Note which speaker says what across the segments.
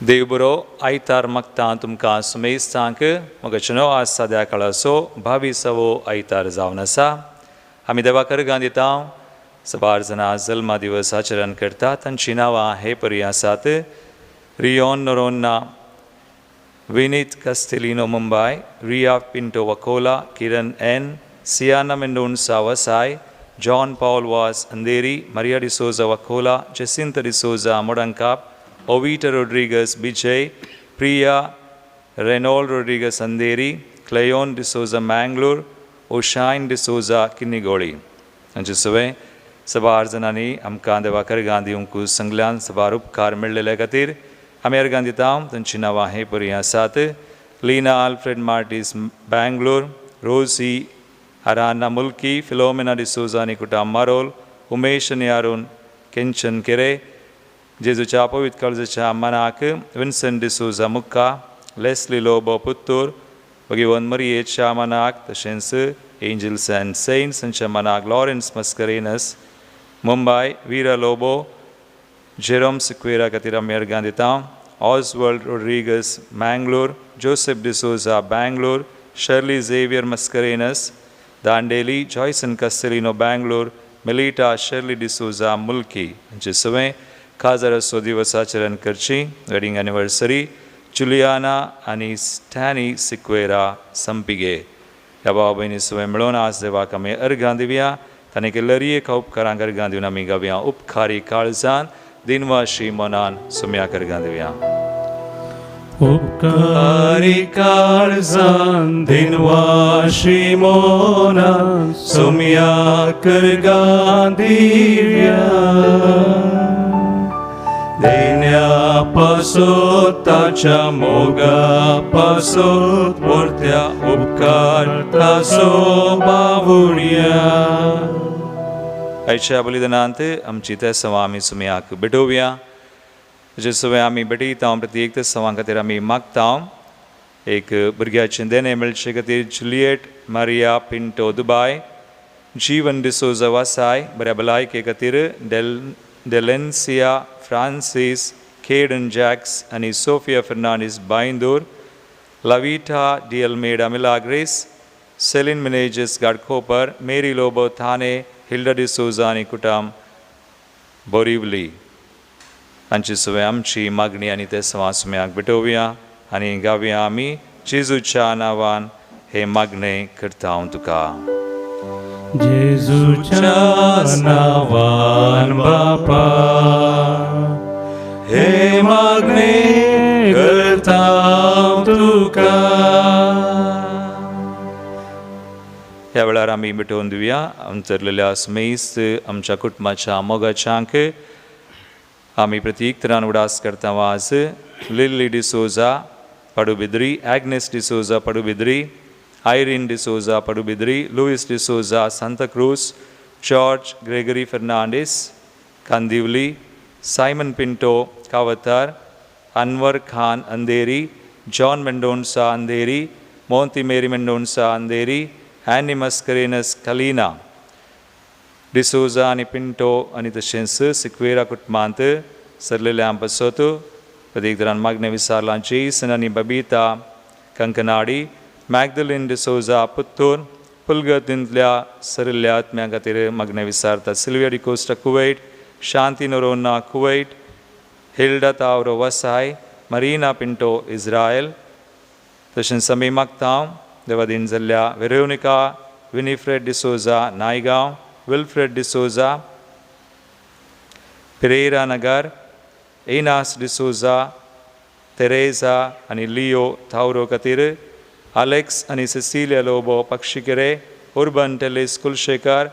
Speaker 1: देव बरो आयतार मागता तुमकां सुमेस्तांक म्हज्या नो आज साद्या काळाचो बावीसवो आयतार जावन आसा. आमी देवाक अर्गां दिता. सबार जाणां जल्मा दिवस आचरण करता. तांचीं नांवां हे परी आसात: Rion Noronha, Vineet Castelino Mumbai, Riya Pinto Vakola, Kiran N, Siana Mendonca Vasai, John Paul Vaz Andheri, Maria D'Souza Vakola, Jacinta D'Souza Modankap, Ovita Rodrigues Bijay, Priya Reynold Rodrigues Andheri, Cleon D'Souza Mangalore, Oshine D'Souza Kinnigoli. हांचे सगळे सबार जाणांनी आमकां देवाक अर्गां दिवंक संगल्यान सबार उपकार मेळ्ळेले खातीर आमी अर्गां दिता. तांचीं नांवां हे परी आसात: Lina Alfred Martis Bangalore, Rosy Aranha Mulki, Philomena D'Souza आनी कुटाम मारोल, उमेश आनी अरुण केंचन केरे, जेजूच्या पवित्र काळजाच्या मनाक विन्सन डिसोजा मुक्का, लेस्ली लोबो पुत्तूर, भगिवन मरियेच्या मनाक, तशेंच एंजल्स अँड सेंट्स हांच्या मनाक लॉरेन्स मस्करेनस मुंबय, विरा लोबो, जेरोम सिक्वेरा खातीर आमी अर्गां दिता, Oswald Rodrigues Mangalore, Joseph D'Souza Bangalore, Shirley Xavier Mascarenhas Dandeli, Joyson Castelino Bangalore, Melita Shirley D'Souza Mulki. हांचे सगळे काजाराचो दिवस आचरण करची वेडींग एनिवर्सरी जुलियाना आनी स्टॅनी सिक्वेरा संपिगे. ह्या भाव भयणी सगळे मेळोवन आज देवाक आमी अर्गां दिवया. ताणें केल्ले एका उपकारांक अर्गां दिवन आमी गावया. उपकारी काळजान दिनवाशी मनान सुम्याक अर्गां दिवया.
Speaker 2: उपकारी काळजान दिनवाशी मनान सुम्याक अर्गां दिवया. देण्या पासत ताच्या मोगा पासत परत्या उपकार ताचो बावुडया.
Speaker 1: आयच्या बलिदानांत आमची ते सवां आमी सुम्याक भेटोवया. जे सगळे आमी भेटयता प्रति एक सवां खातीर आमी मागता. एक भुरग्याचें देणें मेळचे खातीर जुलियट मारिया पिंटो दुबाय, जीवन डिसोजा वासाय, बऱ्या भलायके खातीर डेलेन्सिया फ्रांसीस, केडन जॅक्स आनी Sophia Fernandes Byndoor, Lavita D Almeida Milagres, Celine Menezes Ghatkopar, Mary Lobo Thane, Hilda D'Souza आनी कुटाम बोरिवली. हांची सगळी आमची मागणी आनी ते सवां सुम्याक भेटोवया आनी गावया आमी जेजूच्या नांवान हे मागणें करता हांव तुका.
Speaker 2: जेजूच्या नांवान बापा हे मागणें करता हांव तुका.
Speaker 1: ह्या वेळार आमी भेटोवन दिवया अंतरलेल्या सुमेस्त आमच्या कुटुंबाच्या मोगाच्यांक. आमी प्रतीक तरान उडास करता. आज Lily D'Souza Padubidri, Agnes D'Souza Padubidri, Irene D'Souza Padubidri, Luis D'Souza Santacruz, George Gregory Fernandes Kandivali, Simon Pinto Kavatar, Anwar Khan Andheri, John Mendonca Andheri, Monty Mary Mendonca Andheri, Annie Mascarenhas Kalina D'Souza आनी पिंटो आनी तशेंच सिक्वेरा कुटुंबांत सरलेल्या पासत प्रतीक तरान मागणें विसारलां Jason आनी बबिता कंकनाडी, मॅगदलीन डिसोजा पुत्तूर, पुलगतींतल्या सरिल्ल्या आत्म्या खातीर मागणें विसारता Sylvia D'Costa Kuwait, Shanti Noronha Kuwait, Hilda Tavro Vasai, Marina Pinto Israel. तशेंच आमी मागता देवादीन जाल्ल्या Veronica Winifred D'Souza Naigaon, Wilfred D'Souza Pereira Nagar, Enas D'Souza, Teresa आनी लियो थावरो खातीर, आलेक्स आनी Cecilia Lobo Pakshikere, Urban Telis Kulshekar,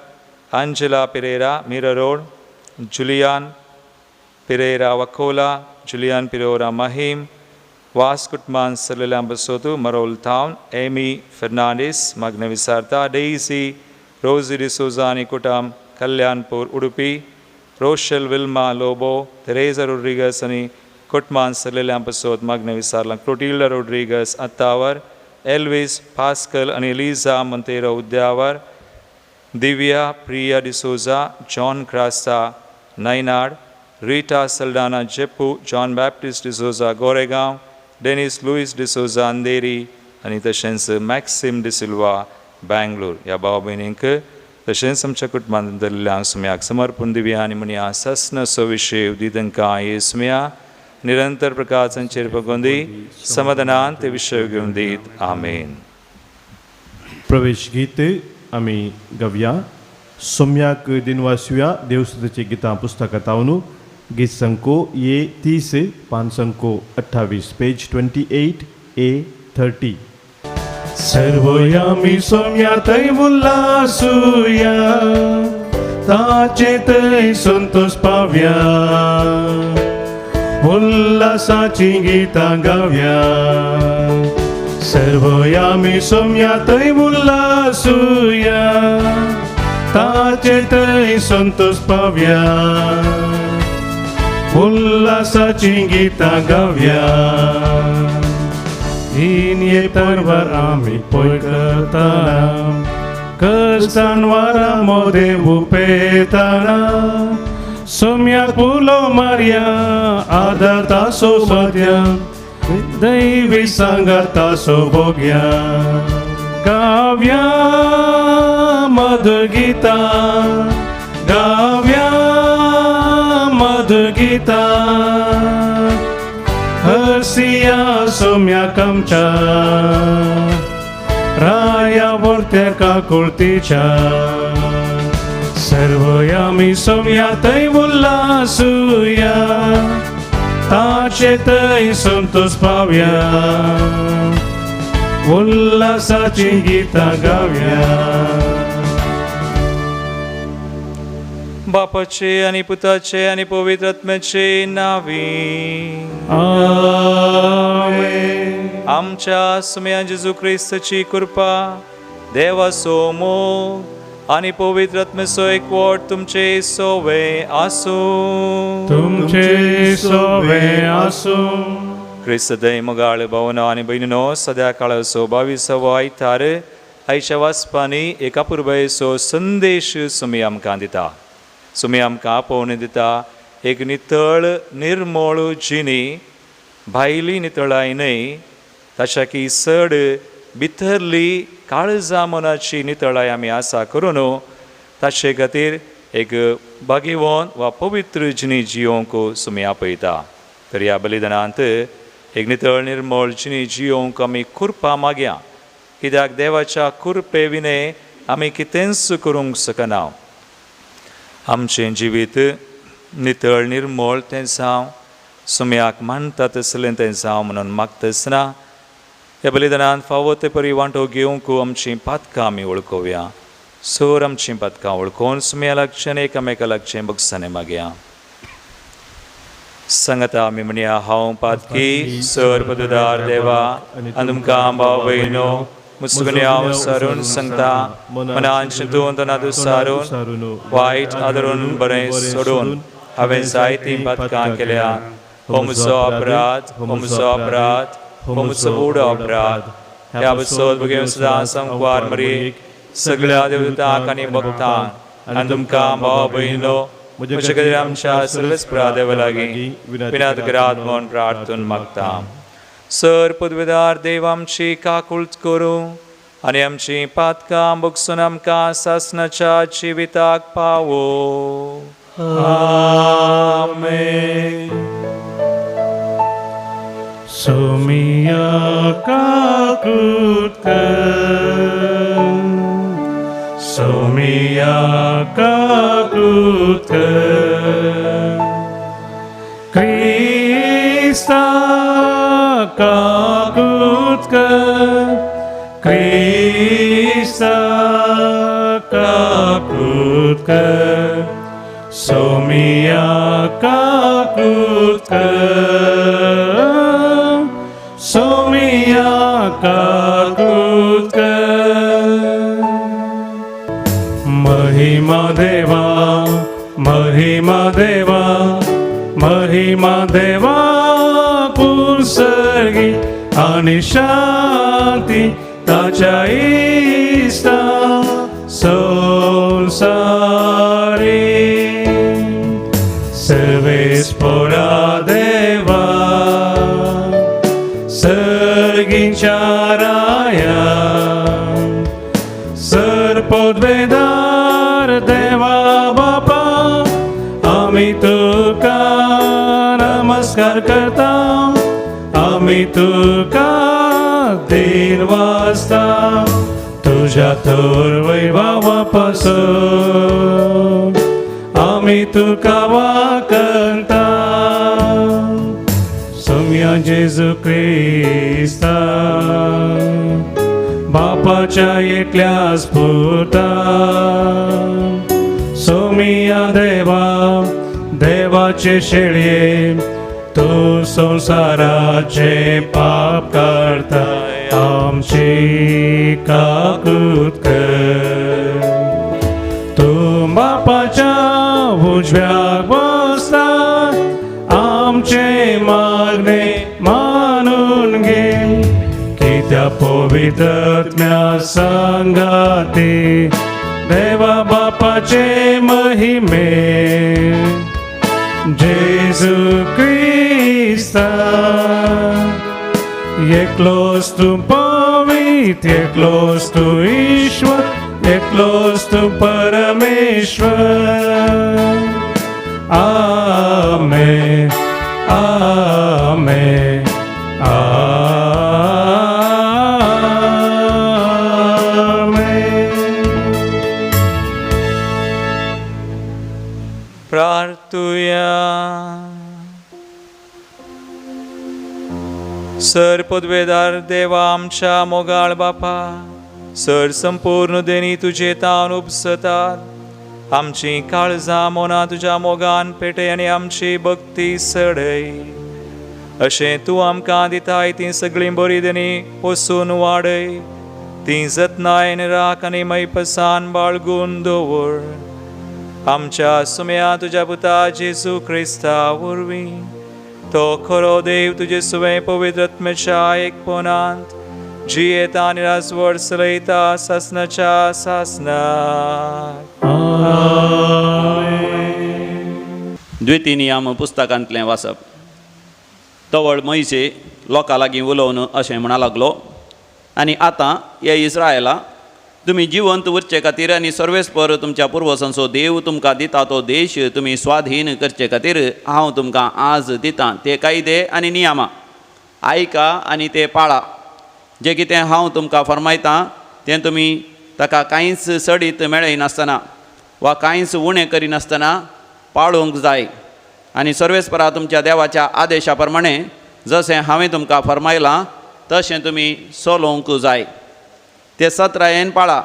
Speaker 1: Angela Pereira Mira road, Julian Pereira Vakola, Julian Pereira Mahim, Vaz कुटमान सरलेल्या बसोतू Marol थावन, Emmy Fernandes मागणें विसारता, deci Rosy D'Souza आनी कुटाम Kalyanpur Udupi, Roshal Wilma Lobo, Teresa Rodrigues आनी कुटुंबान सरलेल्या पसोत मागणें विसारलां Clotilda Rodrigues Attavar Elvis Pascal आनी Eliza Monteiro Udyavar Divya Priya D'Souza John Crasta Naynad Rita Saldanha Jeppu John Baptist D'Souza Goregaon Dennis Louis D'Souza Andheri आनी तशेंच मॅक्सिम डिसिल्वा बँगलोर ह्या भाव भयणींक तशेंच आमच्या कुटुंबांत धरिल्ल्या सुम्याक समर्पण दिवया आनी म्हणया सस्न विशय दी तांकां येसुम्या निरंतर प्रकाशांचेर पगोवन दी समाधानान ते विशय घेवन दीत आमेन.
Speaker 3: प्रवेश गीत आमी गवया सोम्याक दिनवासुया देवसुताची गितां पुस्तकां तावनू गीत संको ए 30 पान संको 28 पेज 28 ए 30.
Speaker 2: सर्वयामी सोम्या थंय उल्लासूया ताचे थंय संतोष पाव्या उल्लासाची गितां गावया. सर्वयामी सोम्या थंय उल्लासूया ताचे थंय संतोष पाव्या उल्लासाची गितां गावया. ये परवर आमी पळयतना कश्टान वारा मोदे उपेताना सोम्याक उलो मारया आदार तासो सद्या दैवी सांगात तासो भोग्या. गाव्या मधुगीता गाव्या मधुगीता हसिया सोम्याक आमच्या राया वर्त्या काकुळतीच्या. सर्वयामी सोम्या थंय उल्लासूया ताचे थंय संतोष पावया उल्लासाची गितां गावया.
Speaker 1: बापाचे आनी पुताचे आनी पवित्र आत्म्याचे नावी
Speaker 2: आमेन.
Speaker 1: आमच्या सुम्या जेजू क्रिस्ताची कृपा देवाचो मोग आनी पवित्र आत्म्याचो एकवट तुमचे सोवे आसूं.
Speaker 2: तुमचे सोवे आसूं.
Speaker 1: क्रिस्त दय मोगाळ भावनो आनी भयणीनो सद्या काळाचो 22वो आयतार आयच्या वाचपांनी एका पुर्बायेचो संदेश सुमी आमकां दिता. सुमी आमकां आपोवणें दिता एक नितळ निर्मळ जिणी भायली नितळाय न्हय ताच्याकी चड भितरली काळजा मनाची नितळाय आमी आसा करून ताचे खातीर एक भागेवन वा पवित्र जिणी जियोवंक सुमी आपयता. तर ह्या बलिदानांत एक नितळ निर्मळ जिणी जियोवंक आमी कुरपा मागया कित्याक देवाच्या कुरपे विणे आमी कितेंच करूंक शकना. आमचें जिवीत नितळ निर्मळ तें जावं सुम्याक मानता तसलें तें जावं म्हणून मागतासतना ह्या बलिदानांत फावो ते परी वांटो घेवंक आमचीं पातकां आमी वळखोवया. सोर आमचीं पातकां वळखोवन सुम्या लागचें आनी एकामेका लागचें बगसाणें मागया. सांगता आमी म्हणया हांव पातकी सर पदुदार देवा आनी तुमकां भाव भयणो मुसगुन्यांव सारून सांगता मनान चिंतून तनातू सारून वायट आदरून बरें सोडून हांवें जायतीं पातकां केल्या. हो म्हजो अपराध हो म्हजो अपराध हो म्हजो व्हड अपराध. ह्या बसोत भुरगें सदां संकवार मरी सगळ्या देवतांक आनी भक्तांक आनी तुमकां भाव भयणो म्हजे खातीर आमच्या सर्वेस्परा देवा लागीं विनात करात म्हूण प्रार्थून मागता. सर पदवेदार देव आमची काकूळत करूं आनी आमची पातकां भोगसून आमकां सासणाच्या जिविताक पावो.
Speaker 2: आमेन. सोमिया काकूत कर सोमिया काकूत कर क्रिस्ता काकूत कर क्रिस्ता काकूत कर सोमिया काकूत कर सोमिया काकूत कर. महिमा देवा महिमा देवा महिमा देवा बळगी आनी शांती ताच्या इश्टा संवसारी. सर्वेस्पोरा देवा सर्गीच्या राया, सरपदवेदार देवा बापा, आमी तुका नमस्कार करता, आमी तुका दिन वाजता, तुज्या थोर वैभवा पासून आमी तुका वाकंता. सोम्या जेजू क्रिस्ता बापाच्या एकल्याच पुता, सोमिया देवा देवाचे शेळये, तूं संवसाराचे पाप काडताय, आमची काकूत कर. तूं बापाच्या उजव्याक बसता, आमचे मागणे मानून घे, कित्या पवित्र आत्म्या सांगाती देवा बापाचे महिमे जेजू क्रिस्ता. एकलोच तूं पवित्र, एकलोच तूं ईश्वर, एकलोच तूं परमेश्वर. आमेन, आमेन, आमेन.
Speaker 1: प्रार्थुया. सर पदवेदार देवा आमच्या मोगाळ बापा, सर संपूर्ण देणी तुजे तावन उपसतात, आमची काळजां मनां तुज्या मोगान पेटय आनी आमची भक्ती सडय. अशें तूं आमकां दिताय तीं सगळीं बरी देणी पोसून वाडय, तीं जतनायन राख आनी मैपसान बाळगून दवर. आमच्या सुम्या तुज्या पुता जेजू क्रिस्ता वरवीं, तो खरो देव तुजे सुवें पवित्र आत्म्याच्या एकपणांत जियेता आनी राजवट चलयता सासनाच्या सासनाक.
Speaker 4: द्वितीय नियम पुस्तकांतलें वाचप. तवळ मोयसे लोकां लागीं उलोवन अशें म्हणा लागलो, आनी आतां हे इस्रायला, तुमी जिवंत उरचे खातीर आनी सर्वेस्पर तुमच्या पुर्वजांचो देव तुमकां दिता तो देश तुमी स्वाधीन करचे खातीर हांव तुमकां आज दितां ते कायदे आनी नियमां आयका आनी ते पाळा. जें कितें हांव तुमकां फर्मायतां तें तुमी ताका कांयच सडीत मेळयनासतना वा कांयच उणें करिनासतना पाळूंक जाय. आनी सर्वेस्परा तुमच्या देवाच्या आदेशा प्रमाणे जशें हांवें तुमकां फर्मायलां तशें तुमी चलोवंक जाय. ते सत्रायेन पाळा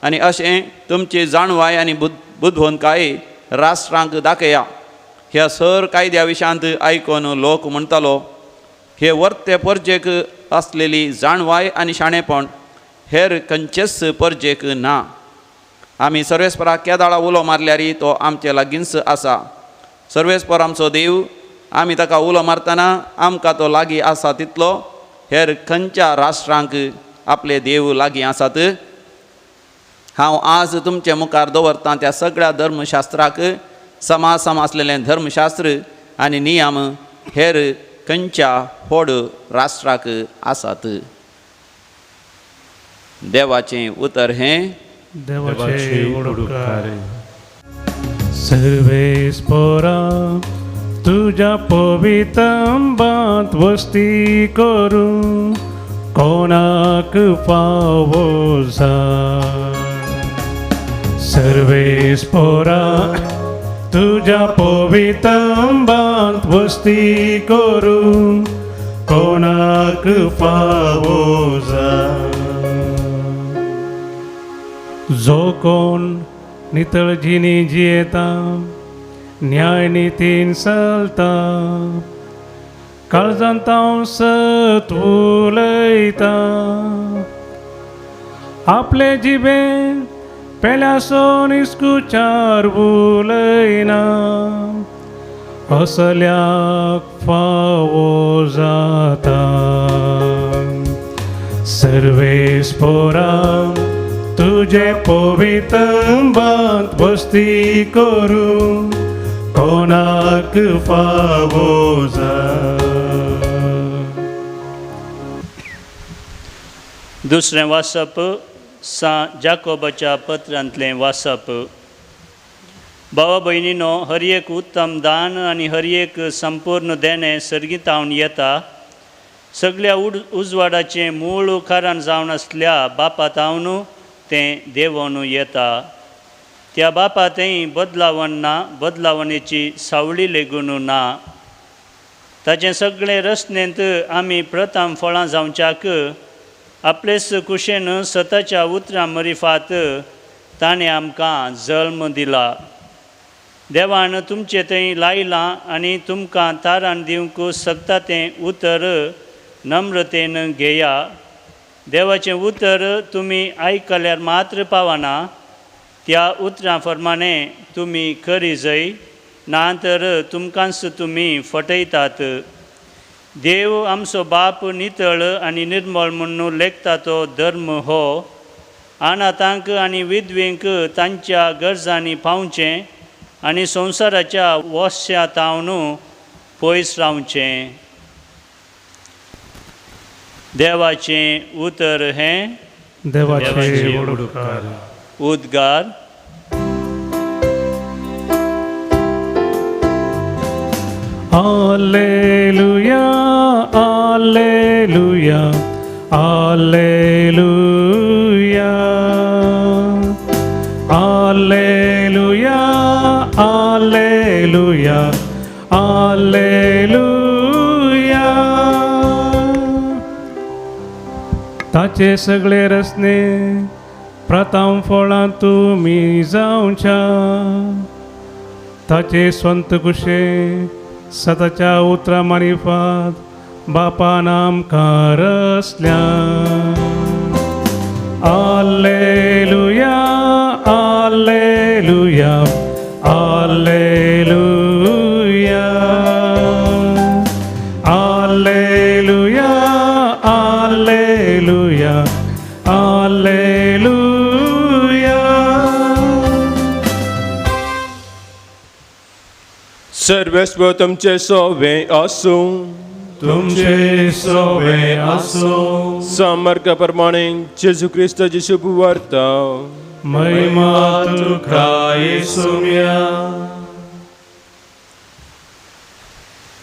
Speaker 4: आनी अशें तुमची जाणवाय आनी बुदवंतकाय राष्ट्रांक दाखया. ह्या सर कायद्या विशांत आयकून लोक म्हणटालो, हे वर्ते परजेक आसलेली जाणवाय आनी शाणेपण हेर खंयचेच परजेक ना. आमी सर्वेस्पराक केदाळा उलो मारल्यार तो आमचे लागींच आसा. सर्वेस्पर आमचो देव, आमी ताका उलो मारतना आमकां तो लागीं आसा तितलो हेर खंयच्या राष्ट्रांक आपले देव लागीं आसात. हांव आज तुमचे मुखार दवरतां त्या सगळ्या धर्मशास्त्राक समासम आसलेलें धर्मशास्त्र आनी नियम हेर खंयच्या व्हड राष्ट्राक आसात. देवाचें उतर हें
Speaker 2: देवाचे उपकार. सर्वेस्परा तुज्या पवित्रंबांत वस्ती करूं कोणाक फावो जाय. सर्वेस्परा तुज्या पवित्रंबांत वस्ती करूं कोणाक फावो जाय. जो कोण नितळ जिणी जियेता, न्याय नितीन चलता, काळजांत हांव सत उलयता, आपले जिबेन पेल्यासोन इस्कुचार उलयना, असल्याक फावो जाता. सर्वेस्पोरा तुजे पवितंबांत वस्ती करूं कोणाक फावो जा.
Speaker 5: दुसरें वाचप सां जाकोबाच्या पत्रांतलें वाचप. भावा भयणीनो, हर एक उत्तम दान आनी हर एक संपूर्ण देणें सर्गीतावन येता. सगल्या उजवाडाचें मूळ कारण जावन आसल्या बापा तावन तें देवोन येता. त्या बापा थंय बदलावण ना, बदलावणेची सावळी लेगून ना. ताचें सगळें रचनेंत आमी प्रथम फळां जावच्याक आपलेच कुशेन सताच्या उतरां मरिफात ताणें आमकां जल्म दिला. देवान तुमचे थंय लायलां आनी तुमकां तारान दिवंक शकता तें उतर नम्रतेन घेया. देवाचें उतर तुमी आयकल्यार मात्र पावना, त्या उतरां प्रमाणे तुमी करी जय, ना तर तुमकांच तुमी फटयतात. देव आमचो बाप नितळ आनी निर्मळ म्हूण लेखता तो धर्म हो. अनाथांक आनी विधवेंक तांच्या गरजांनी पावचें आनी संवसाराच्या वस्या तावन पयस रावचें. देवाचें उतर हें
Speaker 2: देवाचे उपकार.
Speaker 5: उद्गार.
Speaker 2: Alleluia, Alleluia, Alleluia, Alleluia, Alleluia, Alleluia. ताचे सगळे रचने प्रथम फळां तुमी जावच्या. ताचे स्वंत कुशे सताच्या उतरां मारिफात बापान आमकां रचल्या. Alleluia, Alleluia, Alleluia, Alleluia, Alleluia, Alleluia.
Speaker 6: सर्वेस्व तुमचे सोवे आसूं.
Speaker 2: तुमचे सोवे आसूं.
Speaker 6: सामर्क प्रमाणे जेजू क्रिस्ताची शुभ वार्ता.
Speaker 2: महिमा तुका येसुम्या.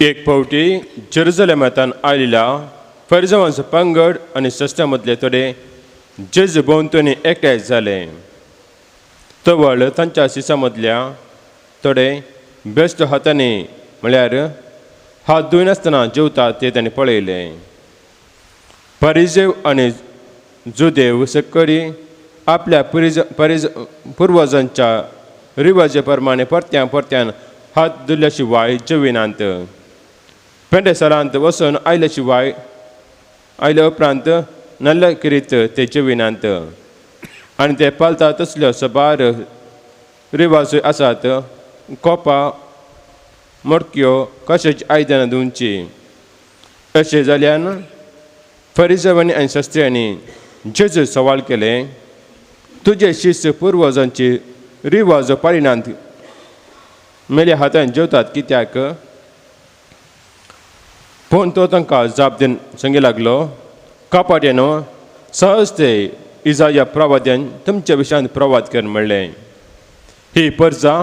Speaker 6: एक फावटी जेरुजलेमांतान आयिल्ल्या फरिजावांचो पंगड आनी सस्त्या मदले थोडे जेजू भोंवतणी एकठांय जाले. तवळ तांच्या सिसा मदल्या थोडे बेस्ट हातांनी म्हळ्यार हात धुयनासतना जेवतात ते ताणें पळयलें. परिजेव आनी जुदेव सक्कडी आपल्या पुर्वजांच्या रिवाजे प्रमाणे परत्यान परत्यान हात धुल्या शिवाय जेविनात. पेंडेसरांत वचून आयल्या शिवाय आयल्या उपरांत नल्ले करीत ते जेविनात आनी ते पालता तसल्यो सबार रिवाजूय आसात. कोपा मडक्यो कशेच आयदनां धुवची. अशें जाल्यान फरिजवांनी आनी शास्त्र्यांनी जेजू सवाल केलें, तुजे शिस्त पुर्वजांची रिवाज पाळिनात मेल्या हातान जेवतात कित्याक? पूण तो तांकां जाप दिवन सांगी लागलो, कपाट्यानो सहज ते इजाया प्रवाद्यान तुमच्या विशयान प्रवाद कर म्हणलें. ही परजा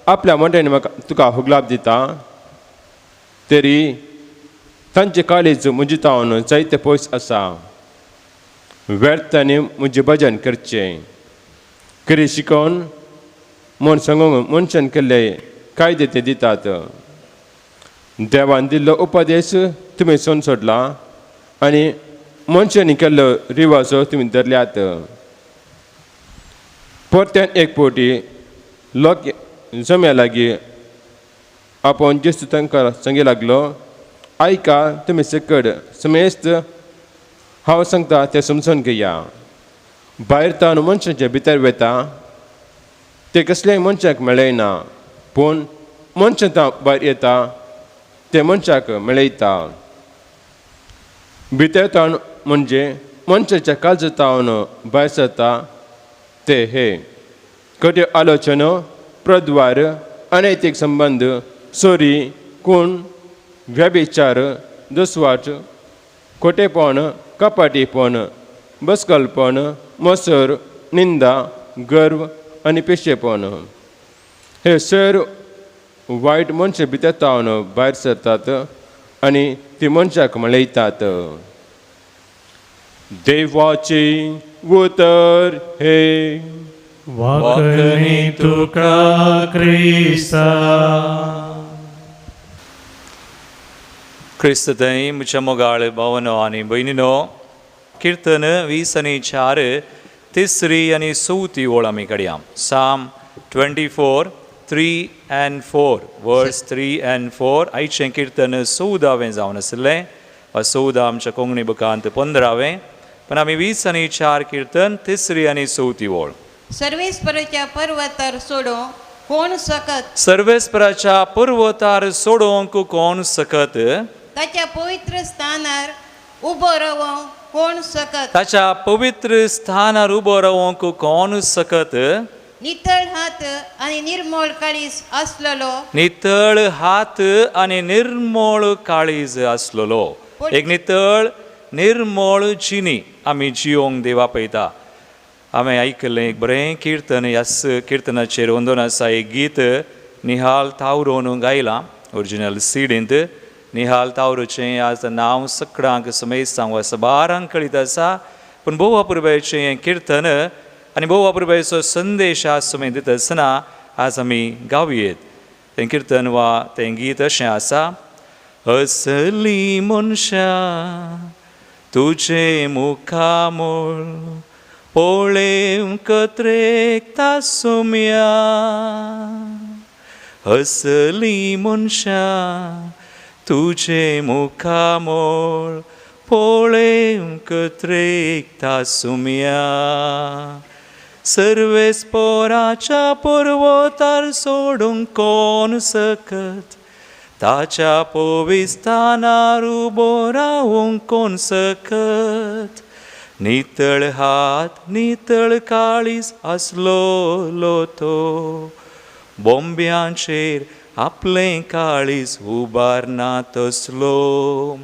Speaker 6: आपल्या मंडळीन म्हाका तुका हुगलाप दिता, तरी तांचे काळीज म्हजे तावन जायते पयस आसा. व्यर्थ तांणी म्हजें भजन करचें, खरी शिकोवन म्हूण सांगूंक मनशान केल्ले कायदे ते दितात. देवान दिल्लो उपदेश तुमी सोन सोडला आनी मनशांनी केल्लो रिवाजो तुमी धरल्यात. परत्यान एक फावटी लोक जम्या लागीं आपोवन जेजू तांकां सांगी लागलो, आयका तुमी सकड समेस्त हांव सांगता तें समजून घेया. भायर तावन मनशाचे भितर वता ते कसलेय मनशाक मेळयना, पूण मनशां भायर येता ते मनशाक मेळयता. भितर तावन म्हणजे मनशाच्या काळजांतावन भायर सरता ते हे कट्यो आलोचना, प्रद्वार, अनैतीक संबंद, चोरी, खून, व्यभिचार, दुस्वास, खोटेपण, कपाटीपण, बसकलपण, मसर, निंदा, गर्व आनी पिशेपण. हे सर वायट मनशां भितर तावन भायर सरतात आनी ती मनशाक मळयतात. देवाचे उतर हे.
Speaker 2: वाकणी तुका क्रिस्ता.
Speaker 1: क्रिस्त थंय म्हज्या मोगाळ भावनो आनी भयणीनो, किर्तन 20 आनी 4 तिसरी आनी चवथी ओळ आमी काडया. Psalm 24 3 and 4, verse 3 and 4. आयचें किर्तन 14वें जावन आशिल्लें वा 14 आमच्या कोंकणी बुकांत 15वें, पण आमी 20 आनी 4 किर्तन तिसरी आनी चवथी ओळ.
Speaker 7: सर्वेस्पराच्या पर्वतार सोडोवंक कोण सकत?
Speaker 1: सर्वेस्पराच्या पर्वतार सोडोवंक कोण सकत?
Speaker 7: ताच्या पवित्र स्थानार उबो रावोंक कोण सकत?
Speaker 1: ताच्या पवित्र स्थानार उबो रावोंक कोण सकत?
Speaker 7: नितळ हात आनी निर्मळ काळीज आसलेलो,
Speaker 1: नितळ हात आनी निर्मळ काळीज आसलेलो. एक नितळ निर्मळ जिणी आमी जियोंक देवा पळयता. हांवें आयकल्लें एक बरें किर्तन, ह्याच किर्तनाचेर वंदोन आसा एक गीत, निहाल तावरोन गायलां ओरिजिनल सिडींत. निहाल तावरोचें आज नांव सकडांक समेस्तांक वा सबारांक कळीत आसा, पूण भोव अपुरबायेचें हें किर्तन आनी भोव अपुरबायेचो संदेश आज सुमेर दिता आसतना आज आमी गावयेत. तें किर्तन वा तें गीत अशें आसा. असली मनशां तुजें मुखामळ पळेवंक त्रेकता सोम्या, असली मनशां तुजें मुखामळ पळेवंक त्रेकता सोम्या, सर्वेस्पराच्या पर्वतार सोडूंक कोण सकत? ताच्या पविस्थानार उबो रावूंक कोण सकत? नितळ हात नितळ काळीज आसलोलो तो, बोंब्यांचेर आपलें काळीज उबारना तसलो.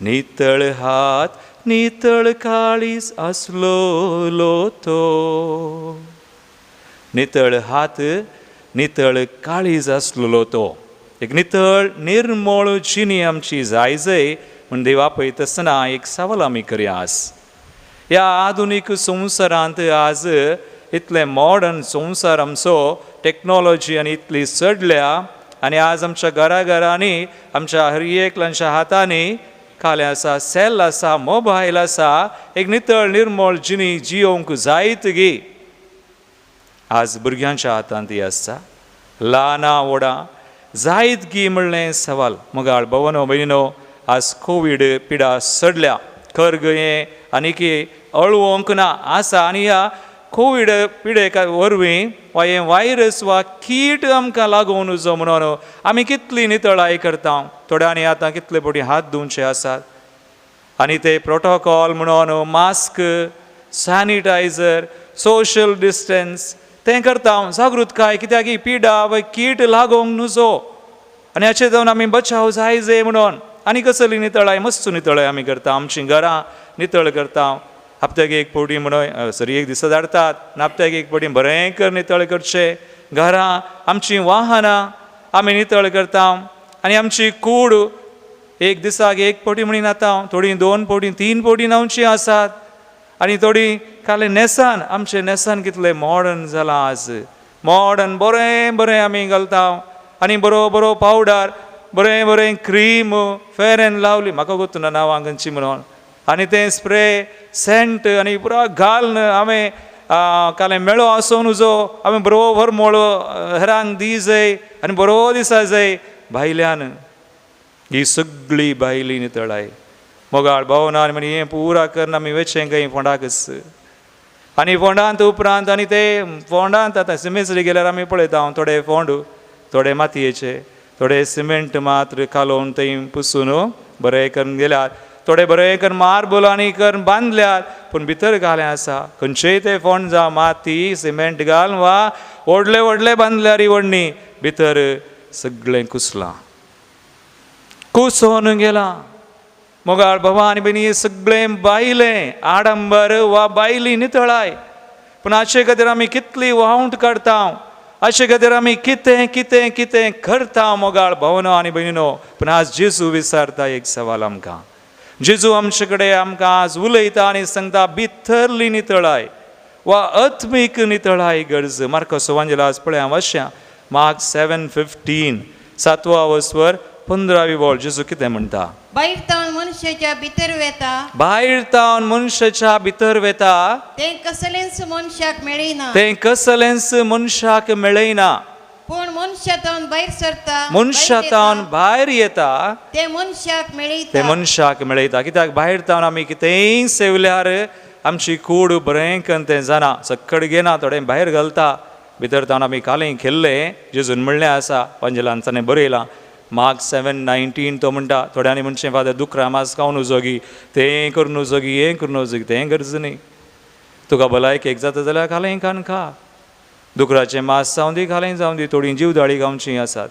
Speaker 1: नितळ हात नितळ काळीज आसलोलो तो, नितळ हात नितळ काळीज आसलोलो तो. एक नितळ निर्मळ जिणी आमची जाय जाय म्हूण देवा पळयता आसतना एक सवाल आमी करया. आज ह्या आधुनीक संवसारांत, आज इतलें मॉडर्न संवसार आमचो, टॅक्नोलॉजी आनी इतली चडल्या आनी आज आमच्या घरा घरांनी आमच्या हर एकल्याच्या हातांनी कालें आसा, सेल आसा, मोबायल आसा. एक नितळ निर्मळ जिणी जियोवंक जायत गी आज भुरग्यांच्या हातांत ती आसता, ल्हानां व्हडां जायत गी म्हणलें सवाल. मोगाळ भवनो भयणीनो, आज कोवीड पिडा सडल्या खर हें आनी की अळवंक ना आसा, आनी ह्या कोवीड पिडे वरवीं वा हें वायरस वा कीट आमकां लागून उजो म्हणून आमी कितली नितळाय करता. थोड्यांनी आतां कितले फावटी हात धुवचे आसात आनी ते प्रोटोकॉल म्हणून मास्क, सॅनिटायझर, सोशल डिस्टन्स तें करता. जागृतकाय कित्याक ही पिडा वा कीट लागोंक नुजो आनी हाचे जावन आमी बचाव जाय जाय म्हणून. आनी कसली नितळाय, मस्त नितळाय आमी करता, आमचीं घरां नितळ करता. हप्त्याक एक फावटी म्हणून सरी एक दिसा धाडतात, हप्त्याक एक फावटी बरें कर नितळ करचें घरां, आमचीं वाहनां आमी नितळ करता. आनी आमची कूड एक दिसाक एक फावटी म्हणी न्हाता, थोडीं 2 फावटी 3 फावटी न्हांवचीं आसात. आनी थोडीं काले न्हेसान, आमचें न्हेसान कितलें मॉडर्न जालां आज, मॉडर्न बरें बरें आमी घालता आनी बरो बरो पावडर, बरें बरें क्रीम, फेर एंड लावली, म्हाका गोत्तू ना नांवां खंयची म्हणून, आनी तें स्प्रे सेंट आनी पुरा घालून हांवें कालें मेळो आसून उजो हांवें बरोबर मोळो हेरांक दी जाय आनी बरो दिसा जाय भायल्यान. ही सगळी भायली नितळाय मोगाळ भावना आनी मागीर हें पुरा करून आमी वेचें खंय फोंडाकच. आनी फोंडांत उपरांत आनी ते फोंडांत आतां सिमेसरी गेल्यार आमी पळयता हांव थोडे फोंड, थोडे मातयेचे, थोडे सिमेंट मात्र कालोवन थंय पुसून बरें करून गेल्यार, थोडे बरें करून मार्बल आनी करून बांदल्यात पूण भितर घालें आसा खंयचेय ते फोंड जावं माती सिमेंट घाल वा व्हडले व्हडले बांदल्यार वडणी भितर सगळें कुसलां कुसोन गेलां. मोगाळ बाबा आनी भयणी सगळें बायलें आडंबर वा बायली नितळाय पूण हाचे खातीर आमी कितली वावंट काडटा, हाचे खातीर आमी कितें कितें कितें करता मोगाळ भावनो आनी भयणीनो. पूण आज जेजू विचारता एक सवाल आमकां, जेजू आमचे कडेन आमकां आज उलयता आनी सांगता भितरली नितळाय वा आत्मीक नितळाय गरज. मार्कस वांजेला आज पळया वाश्या मार्क 7:15 सातवा वस्वर 15वी वळ जेजू कितें म्हणटा?
Speaker 7: भायर तावन मनशाच्या भितर वेता,
Speaker 1: भायर तावन मनशाच्या भितर वेता
Speaker 7: तें कसलेंच मनशाक मेळना,
Speaker 1: तें कसलेंच मनशाक मेळना,
Speaker 7: पूण मनशा तावन भायर सरता,
Speaker 1: मनशा तावन भायर येता
Speaker 7: तें मनशाक मेळयता,
Speaker 1: तें मनशाक मेळयता. कित्याक भायर तावन आमी कितेंय सेवल्यार आमची कूड बरें करून तें जाणा सक्कड घेना, थोडें भायर घालता. भितर तावन आमी कालें खेल्लें जेजून म्हणलें आसा वांजेलान ताणें बरयलां मार्क 7:19 तो म्हणटा थोड्यांनी म्हणचें फादर दुकरा मास खावन उजोगी तें करून उजोगी हें करून उजोगी, तें गरज न्ही. तुका भलायकेक जाता जाल्यार खालें खान खा, दुकराचें मास जावं दी खालें जावं दी, थोडीं जीवदाळी खावचीं आसात.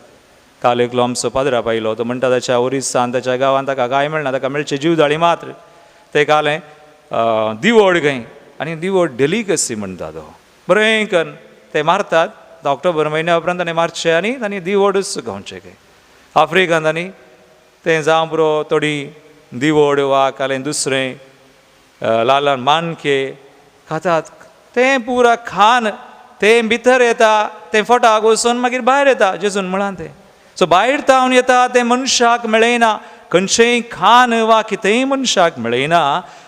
Speaker 1: काल एकलो आमचो पाद्रा पायलो तो म्हणटा ताच्या ओरिसान ताच्या गांवांत ताका कांय मेळना, ताका मेळचें जीवदाळी मात्र. तें कालें दिवड खंय आनी दिवड डेलिकसी म्हणटा तो बरें करून ते मारतात. ऑक्टोबर म्हयन्या उपरांत ताणें मारचें आनी तांणी दिवडूच खावचें खंय. आफ्रिकन आनी तें जावं पुरो थोडी दिवड वा कालें दुसरें ल्हान ल्हान मानके खातात, तें पुरा खान तें भितर येता, तें फोटाक वचून मागीर भायर येता जेजून म्हळां तें. सो भायर तावन येता तें मनशाक मेळयना, खंयचेंय खान वा कितेंय मनशाक मेळयना,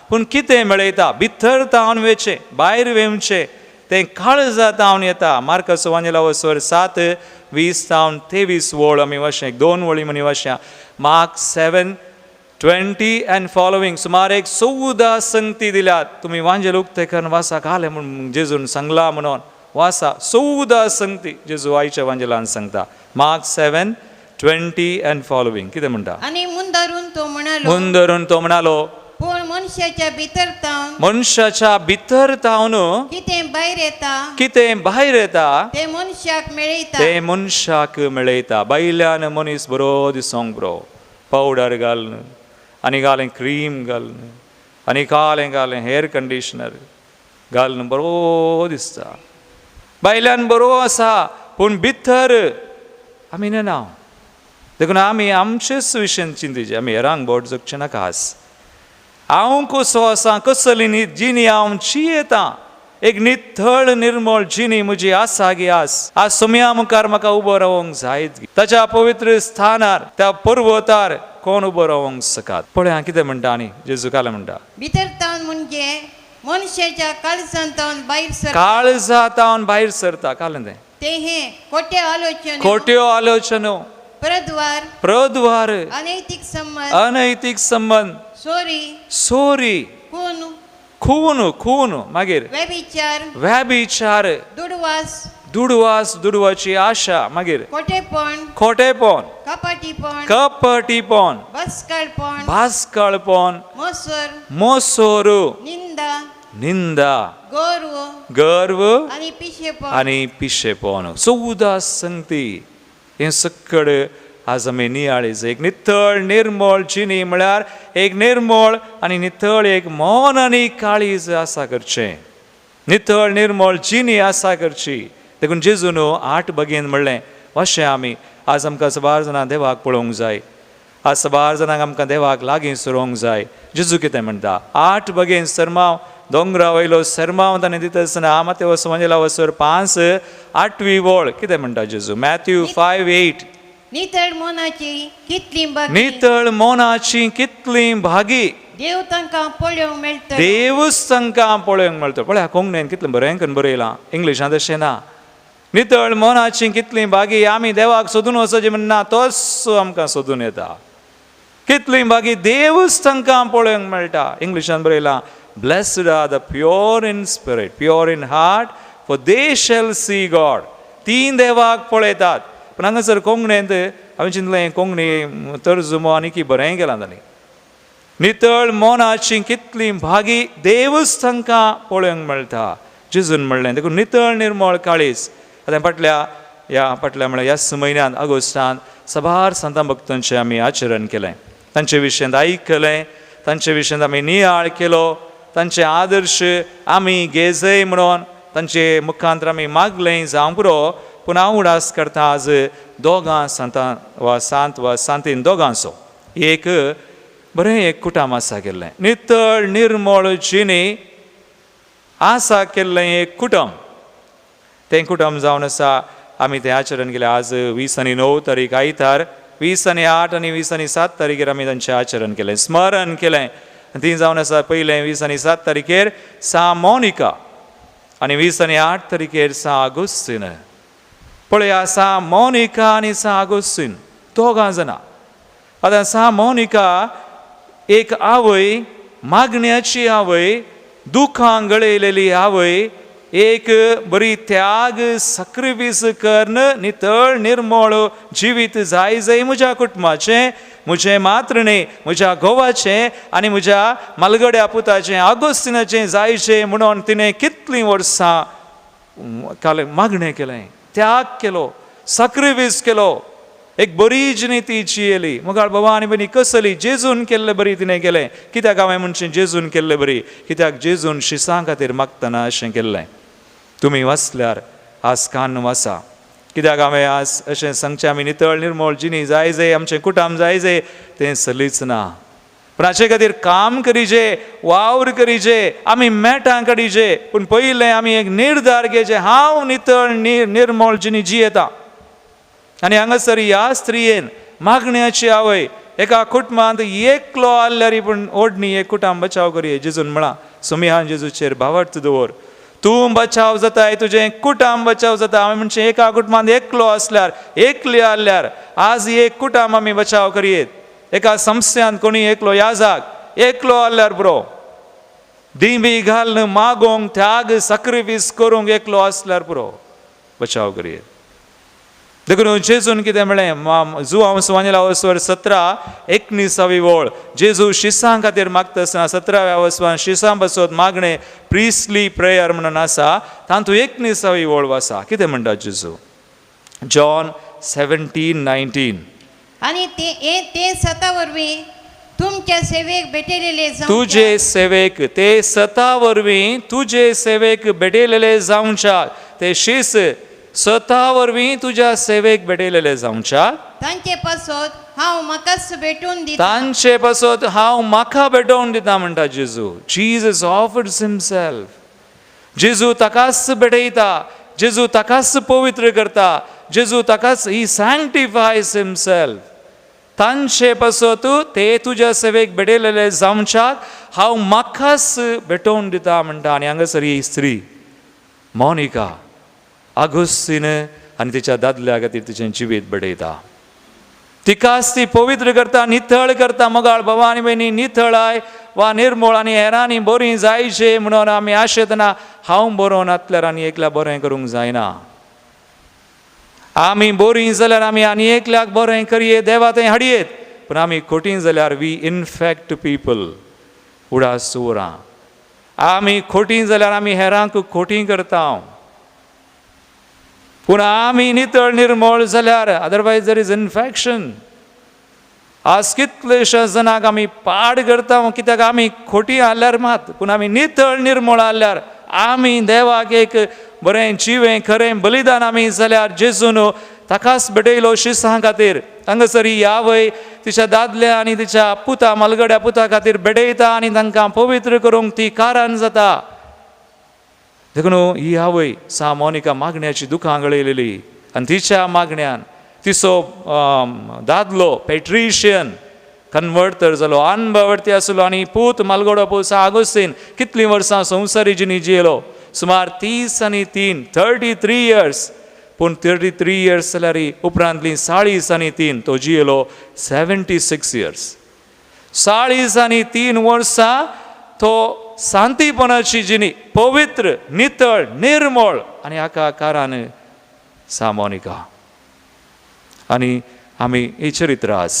Speaker 1: पूण कितें मेळयता भितर तावन वेचें भायर वेवचें तें काळजा तावन येता. मार्कस वांजेला वसर 7:20 तावन 23 वळ आमी वाशें एक दोन वळी म्हणी वाश्या. मार्क 7:20 एंड फॉलोवींग सुमार एक 14 संगती दिल्यात. तुमी वांजेल उक्ते करून वासा घालें म्हूण जेजून सांगलां म्हणून वासा 14 संगती जेजू आयच्या वांजेलान सांगता. मार्क 7:20 एंड फॉलोवींग कितें म्हणटा?
Speaker 7: आनी मुंदरून तो म्हणालो,
Speaker 1: मुंदरून तो म्हणालो
Speaker 7: पूण मनशाच्या भितर तावन,
Speaker 1: मनशाच्या भितर तावन
Speaker 7: कितें भायर येता,
Speaker 1: कितें भायर येता
Speaker 7: तें मनशाक मेळयता,
Speaker 1: तें मनशाक मेळयता. बायल्यान मनीस बरो दिसोंक बरो पावडर घालून आनी घालें क्रीम घालून आनी कालें घालें हेअर कंडिशनर घालून बरो दिसता, बायल्यान बरो आसा, पूण भितर आमी नेना. देखून आमी आमचेच विशयन चिंतिचे, आमी हेरांक बोट जगचें नाका. आस हांव कसो आसा, कसली न्ही जिणी हांव जियेतां, एक नितळ निर्मळ जिणी म्हजी आसा गी आस. आज सोम्या मुखार म्हाका उबो रावंक जायत, ताच्या पवित्र स्थानार त्या पर्वतार कोण उबो रावंक सकात. पळय कितें म्हणटा आनी जेजू काल म्हणटा
Speaker 7: भितर तावन म्हणजे मनशाच्या काळजांत तावन भायर सरता,
Speaker 1: काळजा तावन भायर सरता. काल तें
Speaker 7: तें हें खोट्यो आलोचना,
Speaker 1: खोट्यो आलोचना,
Speaker 7: प्रद्वार,
Speaker 1: प्रद्वार,
Speaker 7: अनैतीक संबंद,
Speaker 1: अनैतीक संबंद,
Speaker 7: सोरी,
Speaker 1: सोरी,
Speaker 7: खून,
Speaker 1: खून, खून, मागीर
Speaker 7: व्यभिचार,
Speaker 1: व्यभिचार,
Speaker 7: दुडवास,
Speaker 1: दुडवास, दुडवाची आशा, मागीर
Speaker 7: खोटेपण,
Speaker 1: खोटेपण,
Speaker 7: कपटीपण,
Speaker 1: कपटीपण,
Speaker 7: बसकाळपण,
Speaker 1: भासकाळपण,
Speaker 7: मोसर,
Speaker 1: मोसोर,
Speaker 7: निंदा,
Speaker 1: निंदा,
Speaker 7: गर्व,
Speaker 1: गर्व
Speaker 7: आनी पिशेपण,
Speaker 1: आनी पिशेपण. 14 संगती हें सक्कड आज आमी नियाळीच. एक नितळ निर्मळ जिणी म्हळ्यार एक निर्मळ आनी नितळ एक मन आनी काळीज आसा करचें, नितळ निर्मळ जिणी आसा करची. देखून जेजून 8 बगेन म्हणलें अशें आमी आज आमकां सबार जाणां देवाक पळोवंक जाय, आज सबार जाणांक आमकां देवाक लागीं सरोंक जाय. जेजू कितें म्हणटा 8 बगेन सरमांव दोंगरा वयलो सरमांव ताणें दिता आसतना मातेवस वांजेला वसर 5 8वी वळ कितें म्हणटा जेजू? मॅथ्यू 5:8
Speaker 7: नितळ मनाची कितली भागी,
Speaker 1: नितळ मनाची कितली भागी,
Speaker 7: देव तांकां पळोवंक मेळटा,
Speaker 1: देवूच तांकां पळोवंक मेळटा. पळया कोंकणीन कितलें बरें करून बरयलां, इंग्लिशांत तशें ना. नितळ मनाची कितली भागी, आमी देवाक सोदून वचचें म्हणना, तोच आमकां सोदून येता. कितली भागी देवूच तांकां पळोवंक मेळटा. इंग्लिशान बरयलां Blessed are the pure in spirit, pure in heart, for they shall see God. तीन देवाक पळयतात. पूण हांगासर कोंकणींत हांवें चिंतलें कोंकणी तर्जुमो आनी की बरें केलां तांणी. नितळ मनाची कितलीं भागी देवूच तांकां पळोवंक मेळटा जेजून म्हणलें. देखून नितळ निर्मळ काळीज. आतां फाटल्या ह्या फाटल्या म्हळ्यार ह्याच म्हयन्यांत ऑगस्टांत साबार संतां भक्तांचें आमी आचरण केलें, तांचे विशयांत आयकलें, तांचे विशयांत आमी नियाळ केलो, तांचे आदर्श आमी घेजय म्हणून तांचे मुखांतर आमी मागलें जावं पुरो. पूण हांव उडास करता आज दोगां संतां वा सांत वा सांतीन दोगांचो एक बरें एक कुटाम आसा केल्लें, नितळ निर्मळ जिणी आसा केल्लें एक कुटुंब. तें कुटुंब जावन आसा आमी तें आचरण केलें. आज 20 आनी 9 तारीख आयतार, 20 आनी 8 आनी 20 आनी 7 तारखेर आमी तांचें आचरण केलें, स्मरण केलें. ती जावन आसा पयलें 20 आनी 7 तारखेर सा मोनिका आनी 20 आनी 8 तारखेर सा आगोस्तीन. पळया सा मोनिका आनी सा आगोस्तीन दोगां जाणां. आतां सा मोनिका एक आवय, मागण्याची आवय, दुखां गळयलेली आवय, एक बरी त्याग सक्रिफीस करून नितळ निर्मळ जिवीत जाय जाय म्हज्या कुटुंबाचें, म्हजें मात्र न्ही म्हज्या घोवाचें आनी म्हज्या मालगड्या पुताचें आगोस्तिनाचें जायचें म्हणून तिणें कितलीं वर्सां काल मागणें केलें, त्याग केलो, सक्रिफीस केलो, एक बरी जिणी ती जियेली. मुखार बाबा आनी भयणी कसली जेजून केल्ले बरी तिणें केलें. कित्याक हांवें म्हणचें जेजून केल्ले बरी? कित्याक जेजून शिसां खातीर मागतना अशें केल्लें. तुमी वाचल्यार आज कान वाचा. कित्याक हांवें आज अशें सांगचें आमी नितळ निर्मळ जिणी जाय जाय आमचें कुटुंब जाय जाय तें सलीच ना. पूण हाचे खातीर काम करीजे, वावर करीजे, आमी मेटां काडीजे, पूण पयलें आमी एक निर्धार घेवचें, हांव नितळ निर्मळ जिणी जियेता. आनी हांगासर ह्या स्त्रियेन मागण्याची आवय एका कुटुंबांत एकलो आहल्यार पूण ओडणी एक कुटुंब बचाव करये. जेजून म्हळां सुमिहान जेजूचेर भावार्थ दवर, तूं बचाव जाताय, तुजें कुटुंब बचाव जाता. हांवें म्हणचें एका कुटुंबांत एकलो आसल्यार, एकली आहल्यार आज एक कुटुंब आमी बचाव करयेत. एका संस्थ्यांत कोणी एकलो याजाक एकलो आहल्यार पुरो, दिंबी घालून मागोंक त्याग सक्रिफीस करूंक एकलो आसल्यार पुरो, बचाव करयेत. देखून जेजून कितें म्हणलें, जुआंव सुवानेला वसवर 17 19वी वळ, जेजू शिसां खातीर मागता आसतना 17व्या वसवान शिसां बसत मागणें प्रिस्टली प्रेयर म्हणून आसा, तातूंत 19वी वळ आसा. कितें म्हणटा जेजू? जॉन 17:19.
Speaker 7: आनी ते सता वरवीं तुमच्या सेवेक भेटलेले
Speaker 1: तुजे सेवेक, ते सता वरवीं तुजे सेवेक भेटलेले जावच्या, ते शीस सता वरवीं तुज्या सेवेक भेटलेले जावच्या,
Speaker 7: तांचे पासत हांव म्हाकाच भेटून दिता,
Speaker 1: तांचे पासत हांव म्हाका भेटोवन दिता म्हणटा जेजू. Jesus offers himself. जेजू ताकाच भेटयता, जेजू ताकाच पवित्र करता, जेजू ताकाच ही सँक्टिफायज हिमसेल्फ. तांचे पासत ते तुज्या सेवेक भेटलेले जावच्याक हांव म्हाकाच भेटोवन दिता म्हणटा. आनी हांगासर ही स्त्री मोनिका आगोस्तीन आनी तिच्या दादल्या खातीर तिचें जिवीत बडयता, तिकाच ती पवित्र करता, नितळ करता. मोगाळ बाबा आनी भयणी नितळाय वा निर्मळ आनी हेरांनी बरीं जायचें म्हणून आमी आशेतना हांव बरो नातल्यार आनी एकल्या बरें करूंक जायना. आमी बरीं जाल्यार आमी आनी एकल्याक बरें करये, देवा थंय हाडयेत. पूण आमी खोटी जाल्यार we infect people. उडास उरां आमी खोटी जाल्यार आमी हेरांक खोटी करता. पूण आमी नितळ निर्मळ जाल्यार अदरवायज there is infection. आज कितलेशा जाणांक आमी पाड करता कित्याक आमी खोटी आहल्यार मात, पूण आमी नितळ निर्मळ आहल्यार आमी देवाक एक बरें जिवें खरें बलिदान आमी जाल्यार जेजून ताकाच भेटयलो शिसां खातीर. हांगासर ही आवय तिच्या दादल्या आनी तिच्या पुता मालगड्या पुता खातीर भेटयता आनी तांकां पवित्र करूंक ती कारण जाता. देखून ही आवय सा मोनिका मागण्याची दुखां गळयलेली आनी तिच्या मागण्यान तिचो दादलो पेट्रिशियन कन्वर्ट तर जालो, अनभवर्ती आसलो आनी पूत मालगडो पूत सा आगोस्तीन कितलीं वर्सां संवसारी जिणी जियेलो, सुमार 30 आनी 3 33 इयर्स. पूण 33 इयर्स जाल्यार उपरांतली 40 आनी 3 तो जियेलो 76 इयर्स. 40 आनी 3 वर्सां तो शांतीपणाची जिणी, पवित्र नितळ निर्मळ आनी हाका कारण सा मोनिका. आनी आमी ही चरित्र आज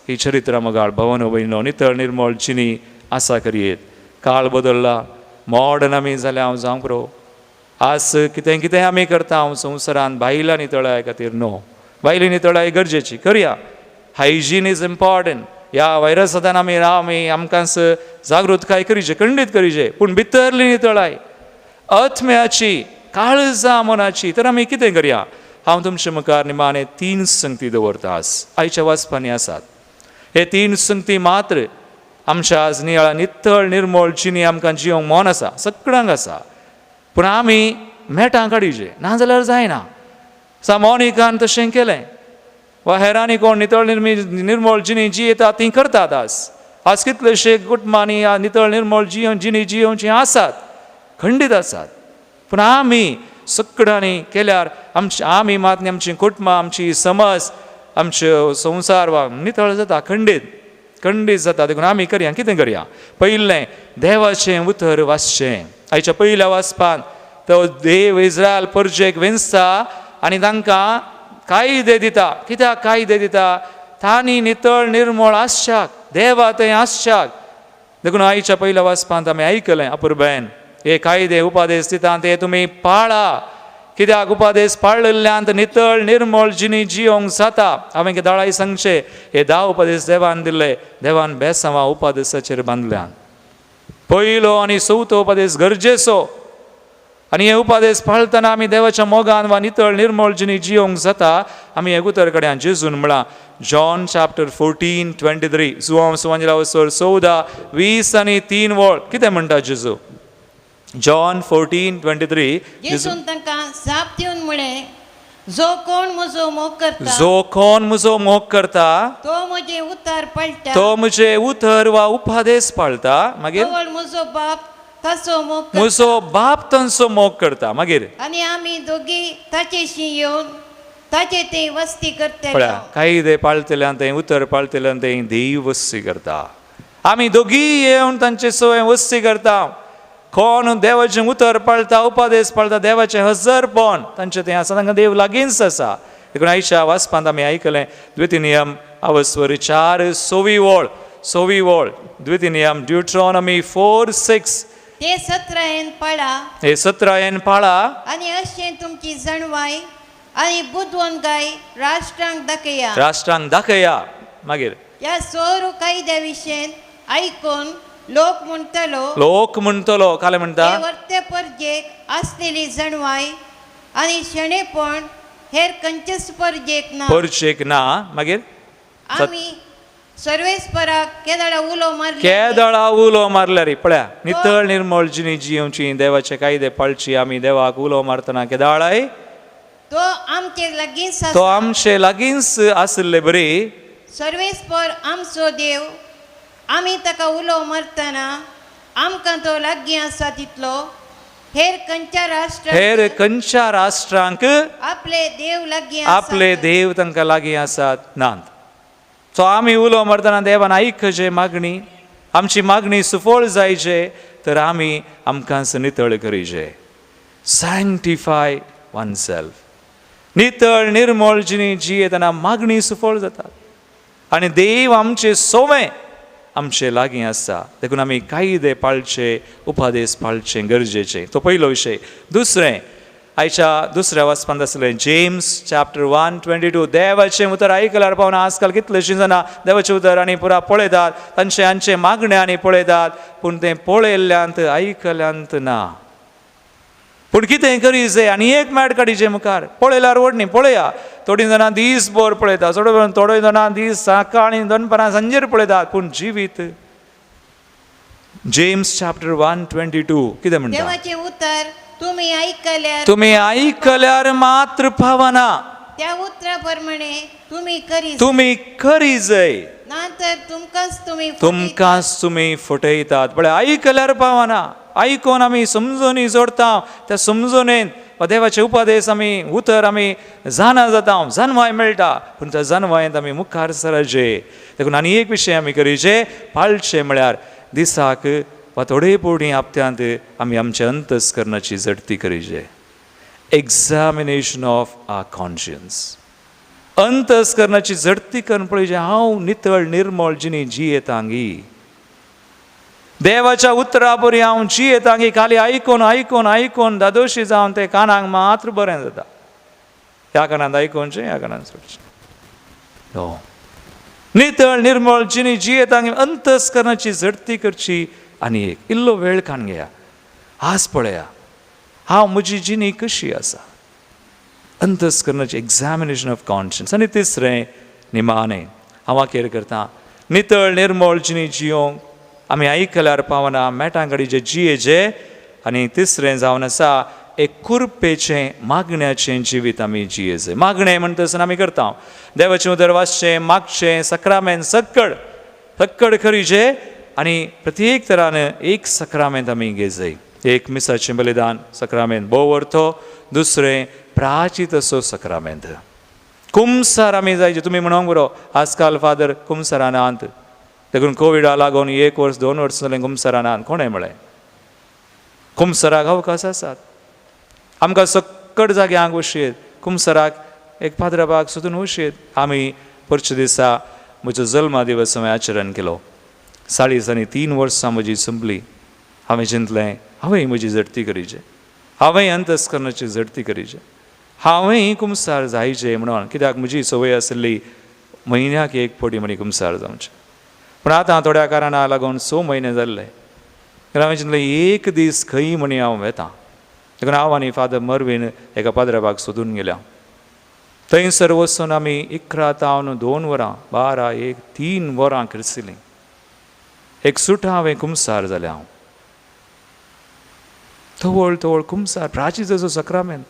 Speaker 1: ही चरित्र मोगाळ भवन भयणो नितळ निर्मळ चिनी आसा करयेत. काळ बदल्ला, मॉडर्न आमी जाल्या हांव जावंक पुरो. आज कितें कितें आमी करता हांव संवसारान बायलां नितळाय खातीर न्हू, बायली नितळाय गरजेची करया. Hygiene is important. ह्या व्हायरसांतल्यान आमी आमी आमकां जागृतकाय करीचे, खंडीत करीचे, पूण भितरली नितळाय आत्म्याची, काळजा मनाची, तर आमी कितें करया? हांव तुमचे मुखार निमाणे 3 संगती दवरता. आज आयच्या वाचपांनी आसात हे 3 संगती मात्र आमच्या आज नियाळा नितळ निर्मळ जिणी आमकां जिवंक मन आसा, सगळ्यांक आसा, पूण आमी मेटां काडीचे नाजाल्यार जायना. सा मोनिकान तशें केलें वा हेरांनी कोण नितळ निर्मळ जिणी जियेता ती करतात. आज आज कितलेशे कुटुंबांनी नितळ निर्मळ जिणी जियोवची आसात, खंडीत आसात, पूण आमी सगळ्यांनी केल्यार आमची आमी मात आमची कुटुंबां, आमची समाज, आमचो संवसार वा नितळ जाता, खंडीत खंडीत जाता. देखून आमी करया कितें करया? पयलें देवाचें उतर वाचचें. आयच्या पयल्या वाचपान तो देव इस्रायल परजेक वेंचता आनी तांकां कायदे दिता. कित्याक कायदे दिता? तांणी नितळ निर्मळ आसच्याक, देवा थंय आसच्याक. देखून आयच्या पयल्या वाचपांत आमी आयकलें अपुरबेन हे कायदे उपादेश दिता ते तुमी पाळा. कित्याक उपादेश पाळिल्ल्यान नितळ निर्मळ जिणी जियोंक जाता. हांवें दाळाय सांगचें हे 10 उपादेश देवान दिल्ले, देवान बेसांवा उपादेशाचेर बांदल्यान. पयलो आनी चवथो उपादेश गरजेचो, आनी हे उपादेश पाळतना आमी देवाच्या मोगान वा नितळ निर्मळ जिणी जियोंक जाता. आमी हे उतर कडेन जेजून म्हळां जॉन चॅप्टर 14:23, जुवांव सुवांजला वसर 14 20 आनी 3 वळ कितें म्हणटा जेजू? जॉन 14:23,
Speaker 7: जेजून तांकां जाप दिवन म्हळें, जो कोण म्हजो मोग करता,
Speaker 1: जो कोण म्हजो मोग करता
Speaker 7: तो म्हजें उतर पाळटा,
Speaker 1: तो म्हजें उतर वा उपादेश पाळता. मागीर
Speaker 7: म्हजो बाप ताचो मोग करता,
Speaker 1: म्हजो बाप तांचो मोग करता. मागीर
Speaker 7: आनी आमी दोगी ताचेशी येवन ताचे ते वस्ती करतले.
Speaker 1: पळया कायदे पाळतल्यान थंय उतर पाळतल्यान थंय देव वस्ती करता. आमी दोगी येवन तांचे सवय वस्ती करता. कोण देवाचें उतर पाळता, उपादेश पाळता, देवाचें हजरपण तांचें थंय आसा, तांकां देव लागींच आसा. देखून आयच्या वाचपांत आमी आयकलें द्वितीय नियम अवस्वर 4 सवी वळ, सवी वळ, द्वितीय नियम ड्युट्रॉनॉमी 4:6,
Speaker 7: ते 17 पाळा,
Speaker 1: हे 17 पाळा
Speaker 7: आनी अशें तुमची जाणवाय आनी बुदवंतकाय राष्ट्रांक दाखया,
Speaker 1: राष्ट्रांक दाखया. मागीर
Speaker 7: ह्या सोरू कायद्या विशयन आयकून लोक म्हणटलो,
Speaker 1: लोक म्हणटलो काले म्हणटा
Speaker 7: वर्ते परजेक आसलेली जाणवाय आनी शेणेपण हेर खंयचेच परजेक ना,
Speaker 1: परजेक ना. मागीर
Speaker 7: आमी सर्वेस्पराक केदळा उलो मारले,
Speaker 1: केदळा उलो मारल्यार रे पळया नितळ निर्मळ जिणी जियोवची, देवाचे कायदे पाळची. आमी देवाक उलो मारतना केदाळाय
Speaker 7: तो आमचे लागींच,
Speaker 1: तो आमचे लागींच आशिल्ले बरी.
Speaker 7: सर्वेस्पर आमचो देव, आमी ताका उलो मारतना आमकां तो लागीं आसा तितलो हेर खंयच्या राष्ट्रांक,
Speaker 1: हेर खंयच्या राष्ट्रांक
Speaker 7: आपले देव लागीं,
Speaker 1: आपले देव तांकां लागीं आसात नात. सो आमी उलो मारतना देवान आयकचे मागणी, आमची मागणी सुफळ जायचे तर आमी आमकांच नितळ करीचे. सँक्टिफाय वन सेल्फ, नितळ निर्मळ जिणी जियेतना मागणी सुफळ जाता आनी देव आमचे सोवे आमचे लागीं आसा. देखून आमी कायदे पाळचे, उपादेश पाळचे गरजेचे. तो पयलो विशय. दुसरें आयच्या दुसऱ्या वाचपांत आसलें जेम्स चॅप्टर 1:22, देवाचें उतर आयकल्यार पावना. आजकाल कितलेशीं जाणां देवाचें उतर आनी पुरा पळयतात, तांचे आमचे मागणे आनी पळयतात, पूण तें पळयल्ल्यांत आयकल्यांत ना. पूण कितें करी जाय आनी एक मॅट काडीचे मुखार पळयल्यार व्हड न्ही. पळया थोडीं जाणां दीसभर पळयतात, थोडे जाणां दीस सकाळीं दनपारां सांजेर पळयतात, पूण जिवीत. जेम्स चॅप्टर 1:22 कितें म्हणटा?
Speaker 7: देवाचें उतर तुमी आयकल्यार,
Speaker 1: तुमी आयकल्यार मात्र पावना,
Speaker 7: त्या उतरा प्रमाणे तुमी करी,
Speaker 1: तुमी करी जाय,
Speaker 7: ना तर तुमकांच तुमी,
Speaker 1: तुमकांच तुमी फटयतात. पळय आयकल्यार पावना, आयकून आमी समजून जोडता, त्या समजुनेन वा देवाचे उपदेश आमी उतर आमी जाणा जाता, जानवाय मेळटा, पूण त्या जानवायेंत आमी मुखार सरचे. देखून आनी एक विशय आमी करीचे पाळचे म्हळ्यार दिसाक वा थोडे पवटी हप्त्यांत आमी आमचे अंतस्करणाची झडती करीचे. एक्झामिनेशन ऑफ our conscience, अंतस्करणाची झडती करून पळय, हांव नितळ निर्मळ जिणी जियेतांगी, देवाच्या उतरा बरी हांव जियेतांगी. खाली आयकून आयकून आयकून दादोशी जावन ते कानाक मात्र बरें जाता, ह्या कानांत आयकुचें ह्या कानांत सोडचें. हो नितळ निर्मळ जिणी जियेतांगी अंतस्करणाची झडती करची आनी एक इल्लो वेळ काण घेया, आज पळया हांव म्हजी जिणी कशी आसा, अंतस्करणाची एग्जामिनेशन ऑफ कॉन्शियन्स. आनी तिसरें निमाणें हांव अखेर करता, नितळ निर्मळ जिणी जियोंक आमी आयकल्यार पावना, मेटां कडेन जे जिये जे. आनी तिसरें जावन आसा एक कुरपेचें मागण्याचें जिवीत आमी जियेचें. मागणें म्हणटा आमी करता देवाचें उदर वाचचें, मागचें, सक्रामेंत सक्कड सक्कड खरीचें आनी प्रत्येक तरान एक सक्रामेंत आमी घेजय. एक मिसाचें बलिदान सक्रामेंत भोव अर्थो, दुसरें प्राचीत असो सक्रामेंत. कुमसार आमी जायचे, तुमी म्हणोंक बरो आजकाल फादर कुमसारान आंत, देखून कोविडा लागून 1 वर्स 2 वर्स जालें कुमसारान आंत. कोणें म्हळें कुमसराक अवकाश आसात, आमकां सक्कड जाग्यांक वशयेत, कुमसराक एक पाद्रबाग सोदून वशयेत. आमी परचे दिसा म्हजो जल्मा दिवस हांवें आचरण केलो, 43 वर्सां म्हजी संपली. हांवें चिंतलें हांवें म्हजी झडती करीचे, हांवें अंतस्करणाची झडती करीचे, हांवें कुमसार जायचें म्हणून. कित्याक म्हजी संवय आसली म्हयन्याक एक पटी म्हणी कुमसार जावचें, पूण आतां थोड्या कारणां लागून 6 म्हयने जाल्ले. हांवें चिंतलें एक दीस खंय म्हणी हांव वेता. देखून हांव आनी फादर मर्वीन एका पाद्रबाग सोदून गेल्या. थंयसर वचून आमी 11 तावन 2 वरां 12 1 3 वरां खर्चिलीं. एक सुट हांवें कुमसार जालें. हांव तवळ तवळ कुमसार प्राचीचो सक्रामेंत.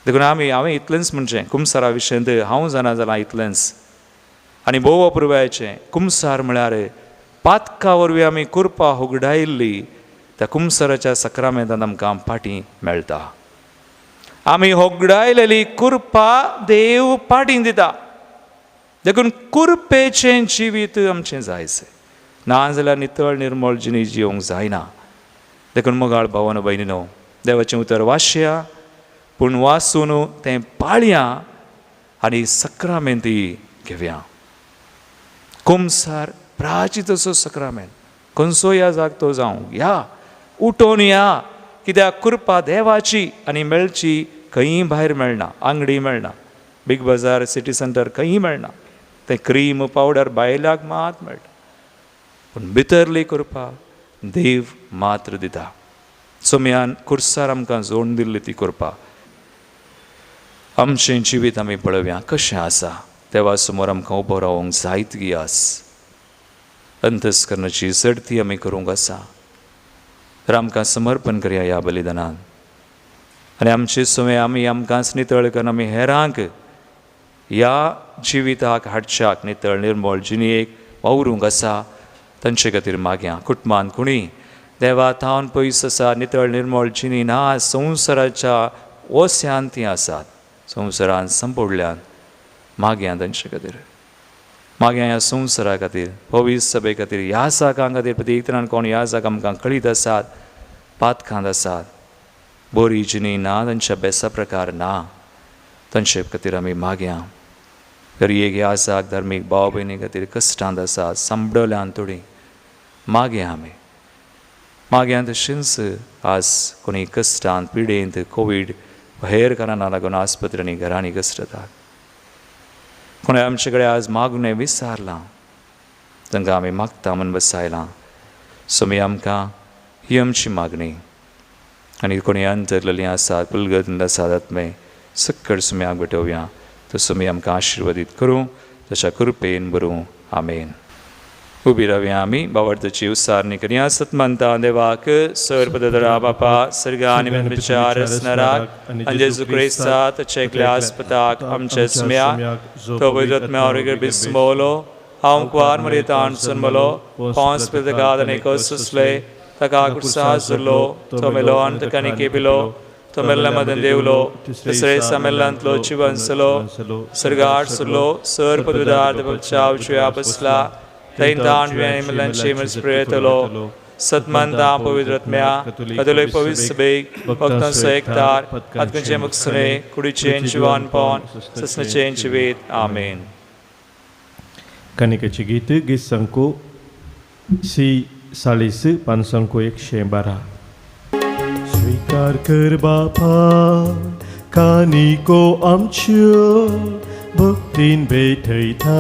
Speaker 1: देखून आमी हांवें इतलेंच म्हणचें कुमसारा विशयांत हांव जाणा जालां इतलेंच. आनी भोव अपुरबायेचें कुमसार म्हळ्यार पातका वरवीं आमी कुरपा होगडायल्ली त्या कुमसाराच्या सक्रामेंतान आमकां फाटीं मेळटा. आमी होगडायलेली कुरपा देव फाटीं दिता. देखून कुरपेचें जिवीत आमचें जायचें, ना जाल्यार नितळ निर्मळ जिणी जिवंक जायना. देखून मोगाळ भावानो भयणीनो, देवाचें उतर वाचया, पूण वाचून तें पाळया आनी सक्रामेंती घेवया. कुमसार प्राचीत असो सक्रामेंत, खंयचो ह्या जागतो जावं या उठोवन या, कित्याक कृपा देवाची आनी मेळची खंयी भायर मेळना, आंगडी मेळना, बिग बाजार सिटी सेंटर खंयी मेळना. तें क्रीम पावडर बायलाक मात मेळटा, पूण भितरली कृपा देव मात्र दिता. सोम्यान कुर्सार आमकां जोडून दिल्ली ती कृपा. आमचें जिवीत आमी पळोवया कशें आसा, देवा समोर आमकां उबो रावंक जायत गी आस. अंतस्करणाची झडती आमी करूंक आसा, तर आमकां समर्पण करया ह्या बलिदानान. आनी आमचे सुमे आमी आमकांच नितळ करून आमी हेरांक ह्या जिविताक हाडच्याक नितळ निर्मळ जिणेक वावरूंक आसा, तांचे खातीर मागया. कुटुंबान कोणी देवा थावन पयस आसा, नितळ निर्मळ जिणी ना, संवसाराच्या ओस्यान तीं आसात, संवसारान संपडल्यान, मागया तांचे खातीर. मागया ह्या संवसारा खातीर, पवित्र सभे खातीर, ह्या साकां खातीर. प्रत्येक तरान कोण ह्या साक आमकां कळीत आसात, पातखांत आसात, बोरी जिणी ना, तांच्या बेसा प्रकार ना, तांचे खातीर आमी मागया. तरी एक ह्या साक धार्मीक भाव भयणी खातीर कश्टांत आसात, सांबडल्यान थोडी, मागया आमी. मागया तशेंच आज कोणी कश्टांत पिडेंत कोवीड हेर कारणां लागून आस्पत्र्यांनी घरांनी कश्टतात, कोणें आमचे कडेन आज मागणें विचारलां, तांकां आमी मागता म्हूण बसायलां. सोमी आमकां ही आमची मागणी. आनी कोणी अंतरलेलीं आसात, पुलगत आसात, आत्मे सक्कड सुम्याक भेटोवया. तो सुमी आमकां आशिर्वादीत करूं, तशा कृपेन बरूं. आमेन. उबी रावया आमी, बावडताची उसारणी करया. सतमंता देवाक सर पदरा बापा सर्गा आनी विचार स्नराक आनी जेजू क्रिस्ता ताच्या एकल्या आस्पताक आमच्या सुम्या तो वैद्यत्म्या बिस्मोलो हांव कुवार मरेतान सन्मलो पांच पितगाद आनी कसुसले ताका कुर्सा जुरलो तो मेलो आनी ताका निकेपिलो तो मेल्ल्या मदन देवलो तिसरे सामेल्लांतलो जिवनसलो सर्गार सुरलो सर पदुदार देवाच्या उजव्या बसला थंय ताण मेल्ल्यांची प्रेतलो सतमंता पवित्रत्म्या कथोलिक पवित्र सभेक भक्तांचो एकतार आत्म्याचें मुक्सणे कुडीचें जिवानपण ससनाचें जिवीत. आमेन.
Speaker 3: कानिकाचे गीत गीत संको सी 40 पांच 112. स्वीकार कर बापा कानिको आमच्यो भक्तीन भेटयता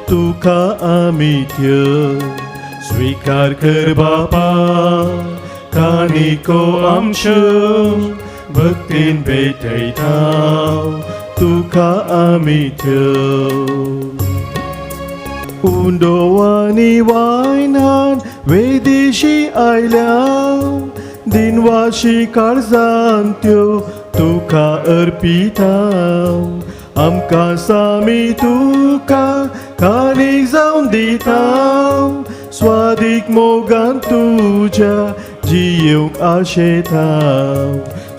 Speaker 3: तुका आमी त्यो. स्वीकार कर बापा कानिको आमच्यो भक्तीन भेटयता तुका आमी त्यो. उंडोवानी वायनान वेदिशी आयल्या दिनवाशी काळजान त्यो तुका अर्पिता. आमकां सामी तुका कानीक जावन दिता स्वादीक मोगान तुज्या जियेवंक आशेता.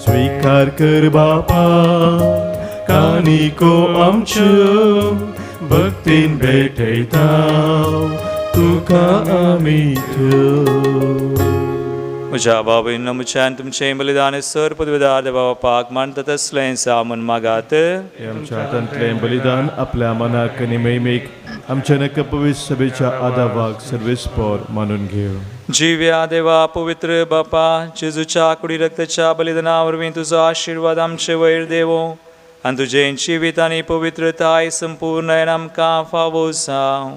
Speaker 3: स्वीकार कर बापा कानिको आमच्यो भक्तीन भेटयता तुका आमी त्यो.
Speaker 1: म्हज्या बाबीन म्हज्यान तुमचें बलिदान सर पदवीदार देवा बापाक मानता तसलें जावन मागात.
Speaker 3: आमच्या हातांतलें बलिदान आपल्या मनाक आनी महिमेक आमच्या नका पवित्र सभेच्या आदावाक सर्वेस्पोर मानून घेव.
Speaker 1: जिव्या देवा पवित्र बापा जेजूच्या कुडी रक्ताच्या बलिदाना वरवीं तुजो आशिर्वाद आमचे वयर देवो आनी तुजें जिवीत आनी पवित्रताय संपूर्ण आमकां फावो जावं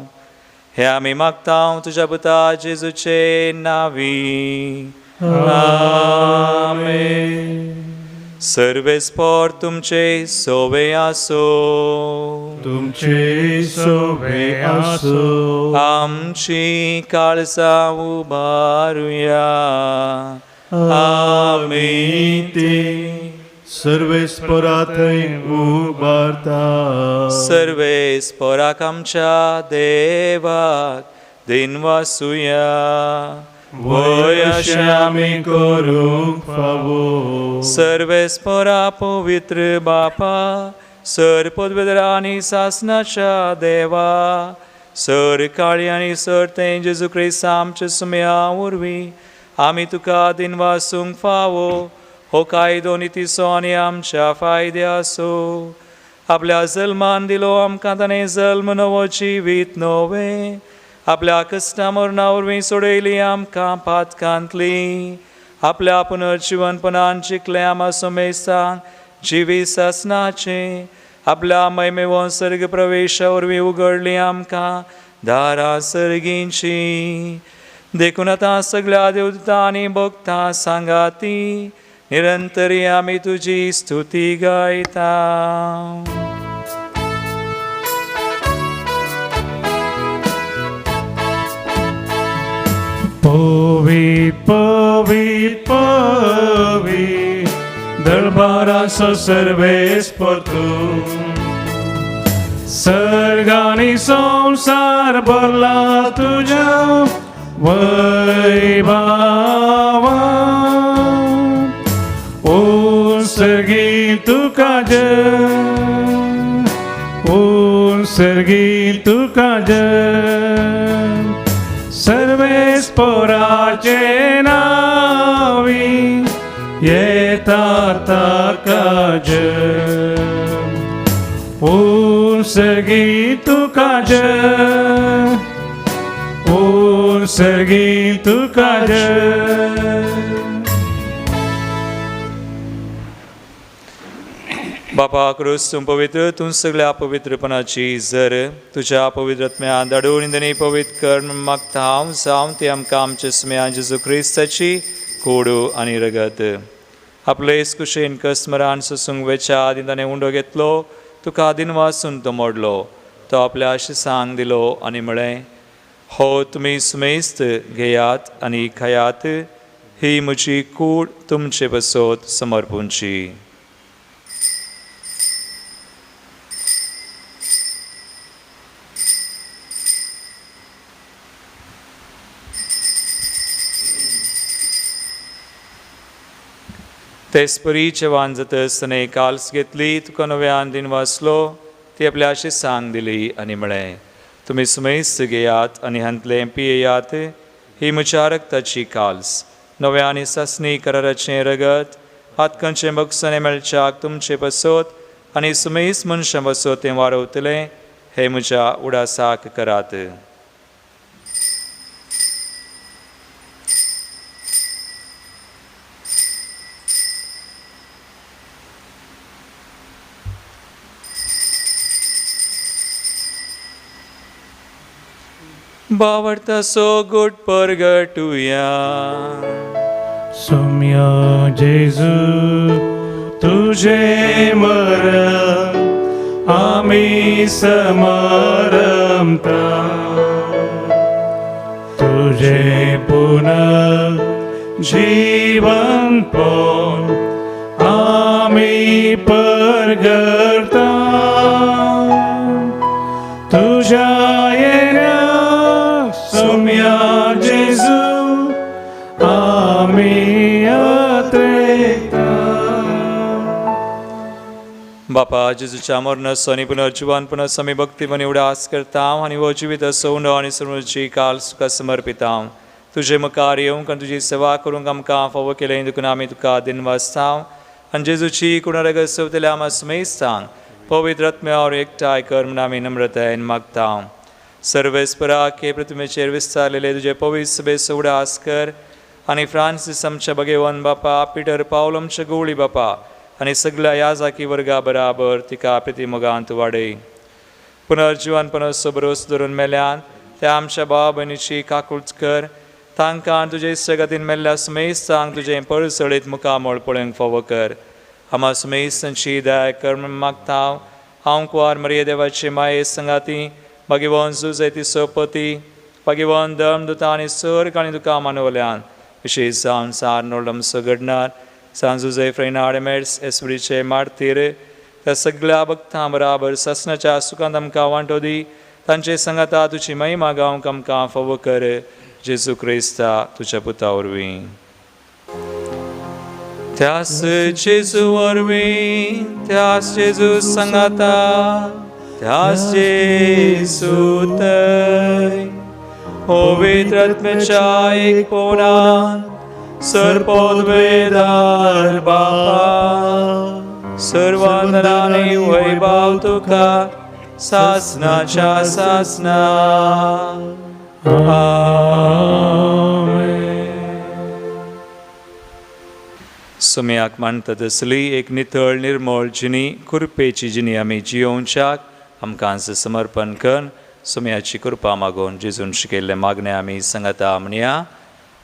Speaker 1: हे आमी मागता तुज्या पुता जेजूचे नावी. आमेन. सर्वेस्पोर तुमचे सोवे आसो.
Speaker 3: तुमचे सोवे आसो.
Speaker 1: आमची काळजां उबारुया. आमी ती
Speaker 3: सर्वेस्पोरा थंय उबारता.
Speaker 1: सर्वेस्पोराक आमच्या देवाक दिनवासुया.
Speaker 3: वय अशें आमी करूंक फावो.
Speaker 1: सर्वेस्पोरा पवित्र बापा सर पदवेदरा आनी सासनाच्या देवा सर काळी आनी सर तें जेजू क्रिस्त आमच्या सुम्या वरवीं आमी तुका दिनवासूंक फावो. हो कायदो नितीचो आनी आमच्या फायद्याचो. आपल्या जल्मान दिलो आमकां ताणें जल्म नवो जिवीत नवें. आपल्या कश्टा मरणा वरवीं सोडयली आमकां पातकांतली. आपल्या पुनर्जिवनपणान जिखलें आमा समेस्तांक जिवीत सासनाचें. आपल्या महिमेवो सर्ग प्रवेशा वरवीं उगडली आमकां दारां सर्गींची. देखून आतां सगळ्या देवता आनी भक्तां सांगाती निरंतरी आमी तुजी स्तुती गायता.
Speaker 2: पवी पवी पवी दरबाराचो सर्वेस्पोर तूं सर्ग आनी संवसार भरला तुज्या वैभावान. ओ सर्गी तुका जय, ओ सर्गी तुका जय, सर्वेस्पोराचे नावी येता ताका जय. ओ सर्गी तुका जय, ओ सर्गी तुका जय.
Speaker 1: बापा क्रूस तूं पवित्र तूं सगळ्या पवित्रपणाची जर तुज्या पवित्रत्म्या धाडून इंदनी पवित्र कर मागता हांव जावं ती आमकां आमच्या सुम्या जेजू क्रिस्ताची कोडू आनी रगत. आपले कुशेन कस्मरान सोसूंक वेच्या आदीं ताणें उंडो घेतलो तुका दिनवासून तो मोडलो. तो आपल्या शिसांक दिलो आनी म्हळें, हो तुमी सुमेस्त घेयात आनी खायात, ही म्हजी कूड तुमचे बसोत समर्पूंची. तेचपरी जेवण जातच ताणें काल्स घेतली तुका नव्यान दिन वाचलो ती आपल्या शिसांक दिली आनी म्हळें, तुमी सुमेस्त घेयात आनी हांतलें पियेयात, ही म्हज्या रक्ताची काल्स नव्या आनी सासणी कराराचें रगत हातकंचें बक्षणें मेळच्याक तुमचे पसत आनी सुमेस मनशां बसत तें वारवतलें हे म्हज्या उडासाक करात. बावडता सो गोड परगटुया.
Speaker 2: सोम्या जेजू तुझे मरण आमी समरमता, तुझे पुनः जीवन पण आमी परगटता, तुझ्या येण्या सोम्या जेजू आमी अत्रेता.
Speaker 1: बापा जेजूच्या मरणाचो आनी पुनर्जिवानपणाचो आमी भक्तीपणी उडास करता आनी हो जिवीत असो आनी समृद्धी काल तुका समर्पिता. तुजे मुखार येवंक आनी तुजी सेवा करूंक आमकां फावो केलें देखून आमी तुका दिनवासता आनी जेजूची कुणारगत सोबतल्या आमा सुमेस्तांक पवित्र आत्म्यावर एकठांय कर म्हूण आमी नम्रतायेन मागता. सर्वेस्पराक हे प्रतिमेचेर विस्तारलेले तुजे पवित्र सभेचो उडास कर आनी फ्रांसीस आमच्या भगेवन बापा, पिटर पावल आमच्या गवळी बापा आनी सगळ्या ह्या जाकी वर्गा बराबर तिका प्रितीमोगांत वाडय. पुनर्जिवनपणाचो भरोस धरून मेल्यान त्या आमच्या भाव भयणीची काकूट कर, तांकां तुजे इश्टागतीन मेल्ल्या सुमेस्तांक तुजें पळसळीत मुखामळ पळोवंक फावो कर. आमा सुमेस्तांची दया कर म्हूण मागता. हांव कुंवार मरिये देवाचे माये संगाती भगवान जुजय सोपती भगवान धर्मदुता आनी सर्ग आनी तुका मानवल्यान विशेश जावन सार आमचो घडणार सांजुजय फ्रेनाड मेड्स एसवडीचे मार्तीर त्या सगळ्या भक्तां बराबर ससनाच्या सुखांत आमकां वांटो दी, तांचे संगाता तुजी महिमा गावंक आमकां फावो कर. जेजू क्रिस्ता तुज्या पुता वरवीं. त्यास जेजू वरवीं, त्यास जेजू संगाता, त्यास जेजू थंय पवित्र आत्म्याच्या एकपणान सर्पोद्वेदार बापा सर्वांदनानी वैभव तुका सासनाच्या सासना. सुम्याक मानता तसली एक नितळ निर्मळ जिणी कृपेची जिणी आमी जियोवच्याक आमकां समर्पण कर सुम्याची कृपा मागून जेजून शिकयल्ले मागणे आमी सांगता म्हणया.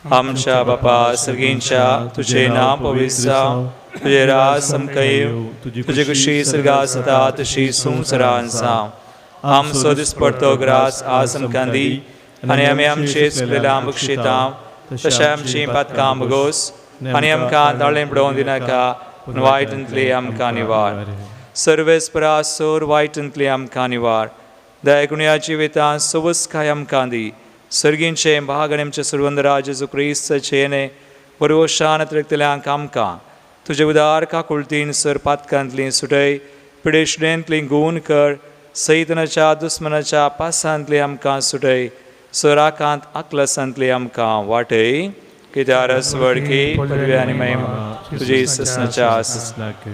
Speaker 1: आमच्या बापा सर्गींच्या तुझे नांव पवित्र जावं, तुजें राज आमकां येवं, तुजी कुशी सर्गांत जाता तशी संवसारांत जावं. आमचो दिसपडतो ग्रास आज आमकां दी आनी आमी आमचे चुकलेल्या बक्षिता तशें आमचीं पातकां भोगोस आनी आमकां ताळें पडोवन दिनाका, पूण वायटांतली आमकां निवार. सर्वेस्परा सोर वायटांतली आमकां निवार. दयागुण्या जिवितांत सवस्काय आमकां दी. सर्गींचें भाग आनी आमच्या सर्वंदरा जेजू क्रिस्ताचें न्हय बरवशान अतिरिक्तल्यांक आमकां तुजे उदार काकुळतीन सर पातकांतली सुटय, पिडेशणेंतली गूण कर, सैतनाच्या दुस्मनाच्या पासांतली आमकां सुटय, सराकांत आकलसांतली आमकां वाटय. कित्याक रसवडकी पदवी आनी महिमा तुजी ससनाच्या ससनाक.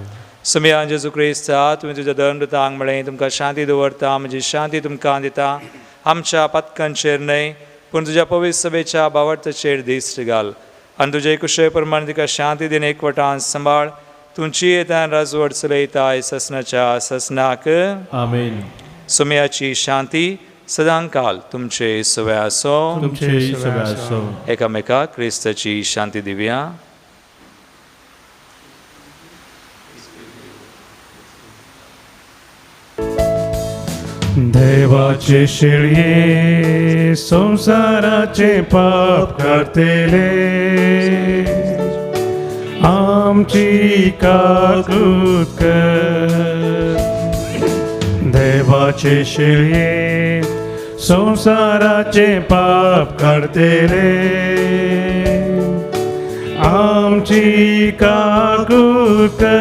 Speaker 1: सुमयान जेजू क्रिस्ता तुवें तुज्या धर्मदूतांक म्हळें, तुमकां शांती दवरता, म्हजी शांती तुमकां दिता, आमच्या पातकांचेर न्हय पूण तुज्या पवित्र सभेच्या भावार्थाचेर दिश्ट घाल आनी तुजे कुशे प्रमाण तिका शांती दिन एकवटान सांबाळ. तुमची येतान राजवट चलयताय ससनाच्या ससनाक.
Speaker 3: आमेन.
Speaker 1: सुमयाची शांती सदांकाल तुमचे सवे आसो.
Speaker 3: तुमचे सवे आसो.
Speaker 1: एकामेका क्रिस्ताची शांती दिवया.
Speaker 2: देवाचे शेळये संसाराचे पाप काडटले, आमची काकूत कर. देवाचे शेळये संसाराचे पाप काडटले, आमची काकूत कर.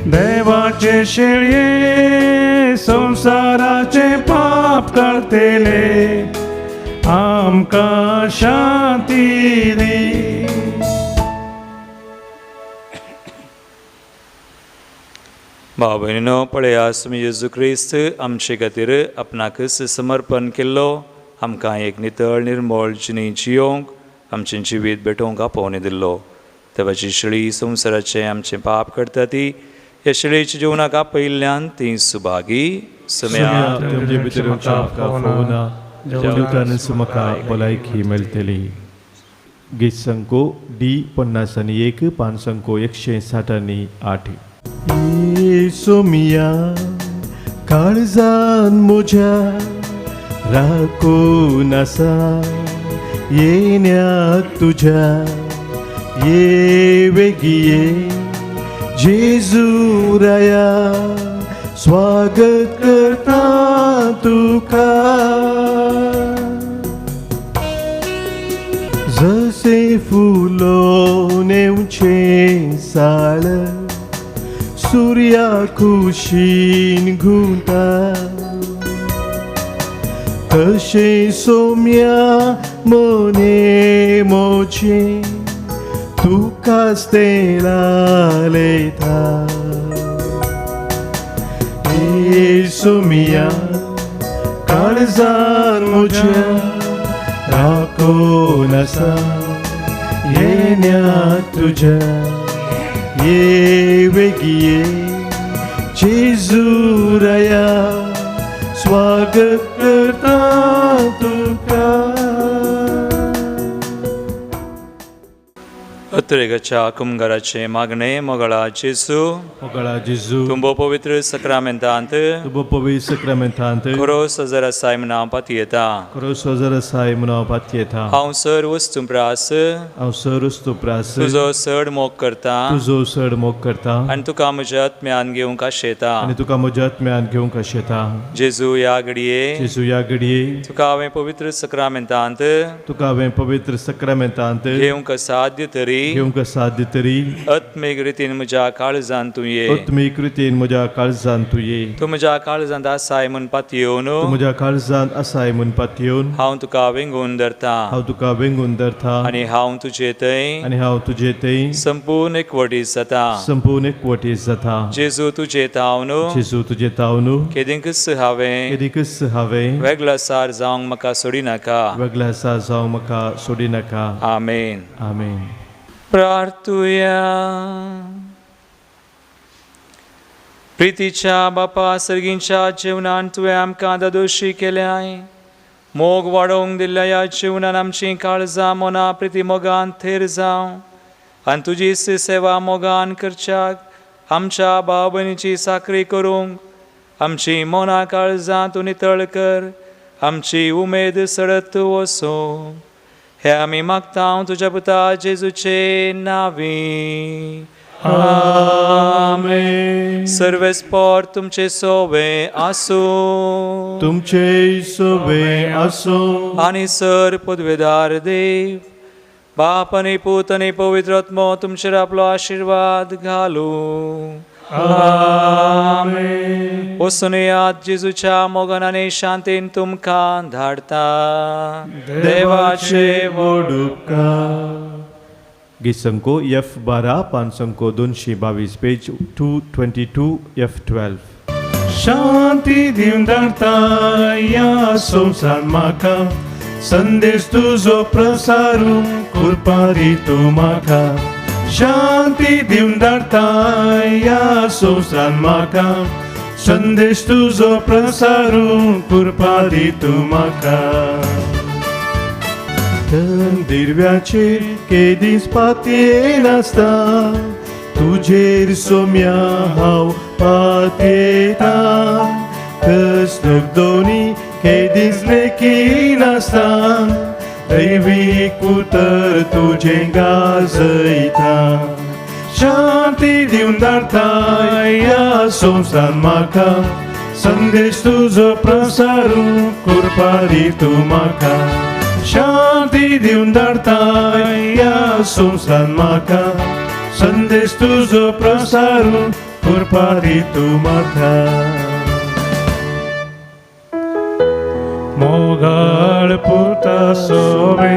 Speaker 2: देवाचे शेळये संसाराचे पाप काडटले, आमकां शांती दी.
Speaker 1: भाव भयणीनो पळया तुमी जेजू क्रिस्त आमचे खातीर आपणाकच समर्पण केल्लो आमकां एक नितळ निर्मळ जिणी जियोंक आमचें जिवीत भेटोवंक आपोवणी दिल्लो. देवाची शेळी संवसाराचें आमचें पाप करता ती ह्या शेळीच्या जेवणाक आपयिल्ल्यान ती सुभागी सम्या.
Speaker 3: तुमचे भितर म्हाका जेवतानच म्हाका भलायकी मेळटली. गीत संको डी 50 आनी 1, पान संको 168.
Speaker 2: सोमिया काळजान म्हज्या राखून आसा येण्याक तुज्या, ये वेगी ये जेजू राया, स्वागत करता तुका. जसे फुलोन येवचें साळ सूर्या खुशीन घुंवता, तशें सोम्या मने मोचें तुकाच तें लालयता. हे सोम्या काळजान म्हज्या राखून आसा येण्या तुज्या, ये वेगी ये जेजू राया, स्वागत करता तुका.
Speaker 1: अत्रेगाच्या कुमगाराचें मागणें. मोगळा जेजू,
Speaker 3: मोगळा जेजू,
Speaker 1: तुंबो पवित्र सक्रामेंतांत,
Speaker 3: तुंबो पवित्र सक्रामेंतांत
Speaker 1: खरो सजर आसाय म्हूण हांव पातयेता,
Speaker 3: खरो सजर आसाय म्हूण हांव पातयेता.
Speaker 1: हांव सर वस्तू प्रास,
Speaker 3: हांव सर वस्तू प्रास,
Speaker 1: तुजो चड मोग करता,
Speaker 3: तुजो चड मोग करता,
Speaker 1: आनी तुका म्हज्या आत्म्यान घेवंक आशेता,
Speaker 3: आनी तुका म्हज्या आत्म्यान घेवंक आशेता.
Speaker 1: जेजू ह्या घडये,
Speaker 3: जेजू ह्या घडये,
Speaker 1: तुका हांवें पवित्र सक्रामेंतांत,
Speaker 3: तुका हांवें पवित्र सक्रामेंतांत
Speaker 1: घेवंक साध्य तरी,
Speaker 3: घेवंक साध्य तरी,
Speaker 1: आत्मीक रितीन म्हज्या काळजान तूं ये,
Speaker 3: आत्मीक रितीन म्हज्या काळजान तूं ये.
Speaker 1: तूं म्हज्या काळजांत आसाय म्हूण पातयेवन,
Speaker 3: तूं म्हज्या काळजांत आसाय म्हूण पातयेवन,
Speaker 1: हांव तुका वेंगून धरता,
Speaker 3: हांव तुका वेंगून धरता,
Speaker 1: आनी हांव तुजे थंय,
Speaker 3: आनी हांव तुजे थंय
Speaker 1: संपूर्ण एकवटीत जाता,
Speaker 3: संपूर्ण एकवटीत जाता.
Speaker 1: जेजू तुजे तावन,
Speaker 3: जेजू तुजे तावन,
Speaker 1: केदींकच हांवें,
Speaker 3: केदींकच हांवें
Speaker 1: वेगळासार जावंक म्हाका सोडिनाका,
Speaker 3: वेगळासार जावंक म्हाका सोडिनाका.
Speaker 1: आमेन.
Speaker 3: आमेन.
Speaker 1: प्रार्थुया. प्रितीच्या बापा सर्गींच्या जेवणान तुवें आमकां दादोशी केल्याय. मोग वाडोवंक दिल्ल्या ह्या जेवणान आमचीं काळजां मनां प्रिती मोगान थेर जावं आनी तुजी सेवा मोगान करच्याक आमच्या भाव भयणीची साकरी करूंक आमची मनां काळजां तूं नितळ कर, आमची उमेद सडत वचूं. हे आमी मागता तुज्या पुता जेजूचे नांवी.
Speaker 2: आमेन.
Speaker 1: सर्वेस्पोर तुमचे सोवे आसूं,
Speaker 2: तुमचे सोवे आसूं.
Speaker 1: आनी सर पदवेदार देव बाप आनी पूत आनी पवित्र आत्मो तुमचेर आपलो आशिर्वाद घालूं.
Speaker 2: आमेन.
Speaker 1: वचून याद जेजूच्या मोगान आनी शांतीन तुमकां धाडता.
Speaker 2: देवाचे व्हड उपकार.
Speaker 3: गीत संको एफ 12, पान संको 222, पेज 222 एफ 12.
Speaker 2: शांती दिवन धाडता ह्या संवसार म्हाका, संदेश तुजो प्रसारू कृपा दी तूं म्हाका. शांती दिवन धाडता ह्या संवसार म्हाका, संदेश तुजो प्रसारू कृपा दी तूं म्हाका. दिरव्याचेर केदीस पातयेनासता, तुजेर सोम्या हांव पातयेता. कसलोक दोनी केदीस लेखिनासता, दैवीक उतर तुजें गाजयता. शांती दिवन धाडता ह्या संवसार म्हाका, संदेश तुजो प्रसारू कृपा दी तूं म्हाका. शांती दिवन धाडता ह्या संवसार म्हाका, संदेश तुजो प्रसारू कृपा दी तूं म्हाका.
Speaker 8: मोगाळ पुता सोवे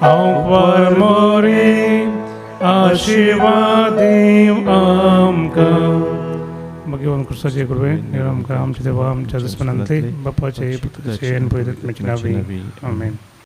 Speaker 8: हांव मोरी आशिर्वाद आमकां. भगवान क्रिस्ताचे कृपे आमकां आमच्या देवा आमच्या दुस्मनांतले बापाचे पुत्राचे आनी पवित्र आत्म्याचे नांवी आमेन.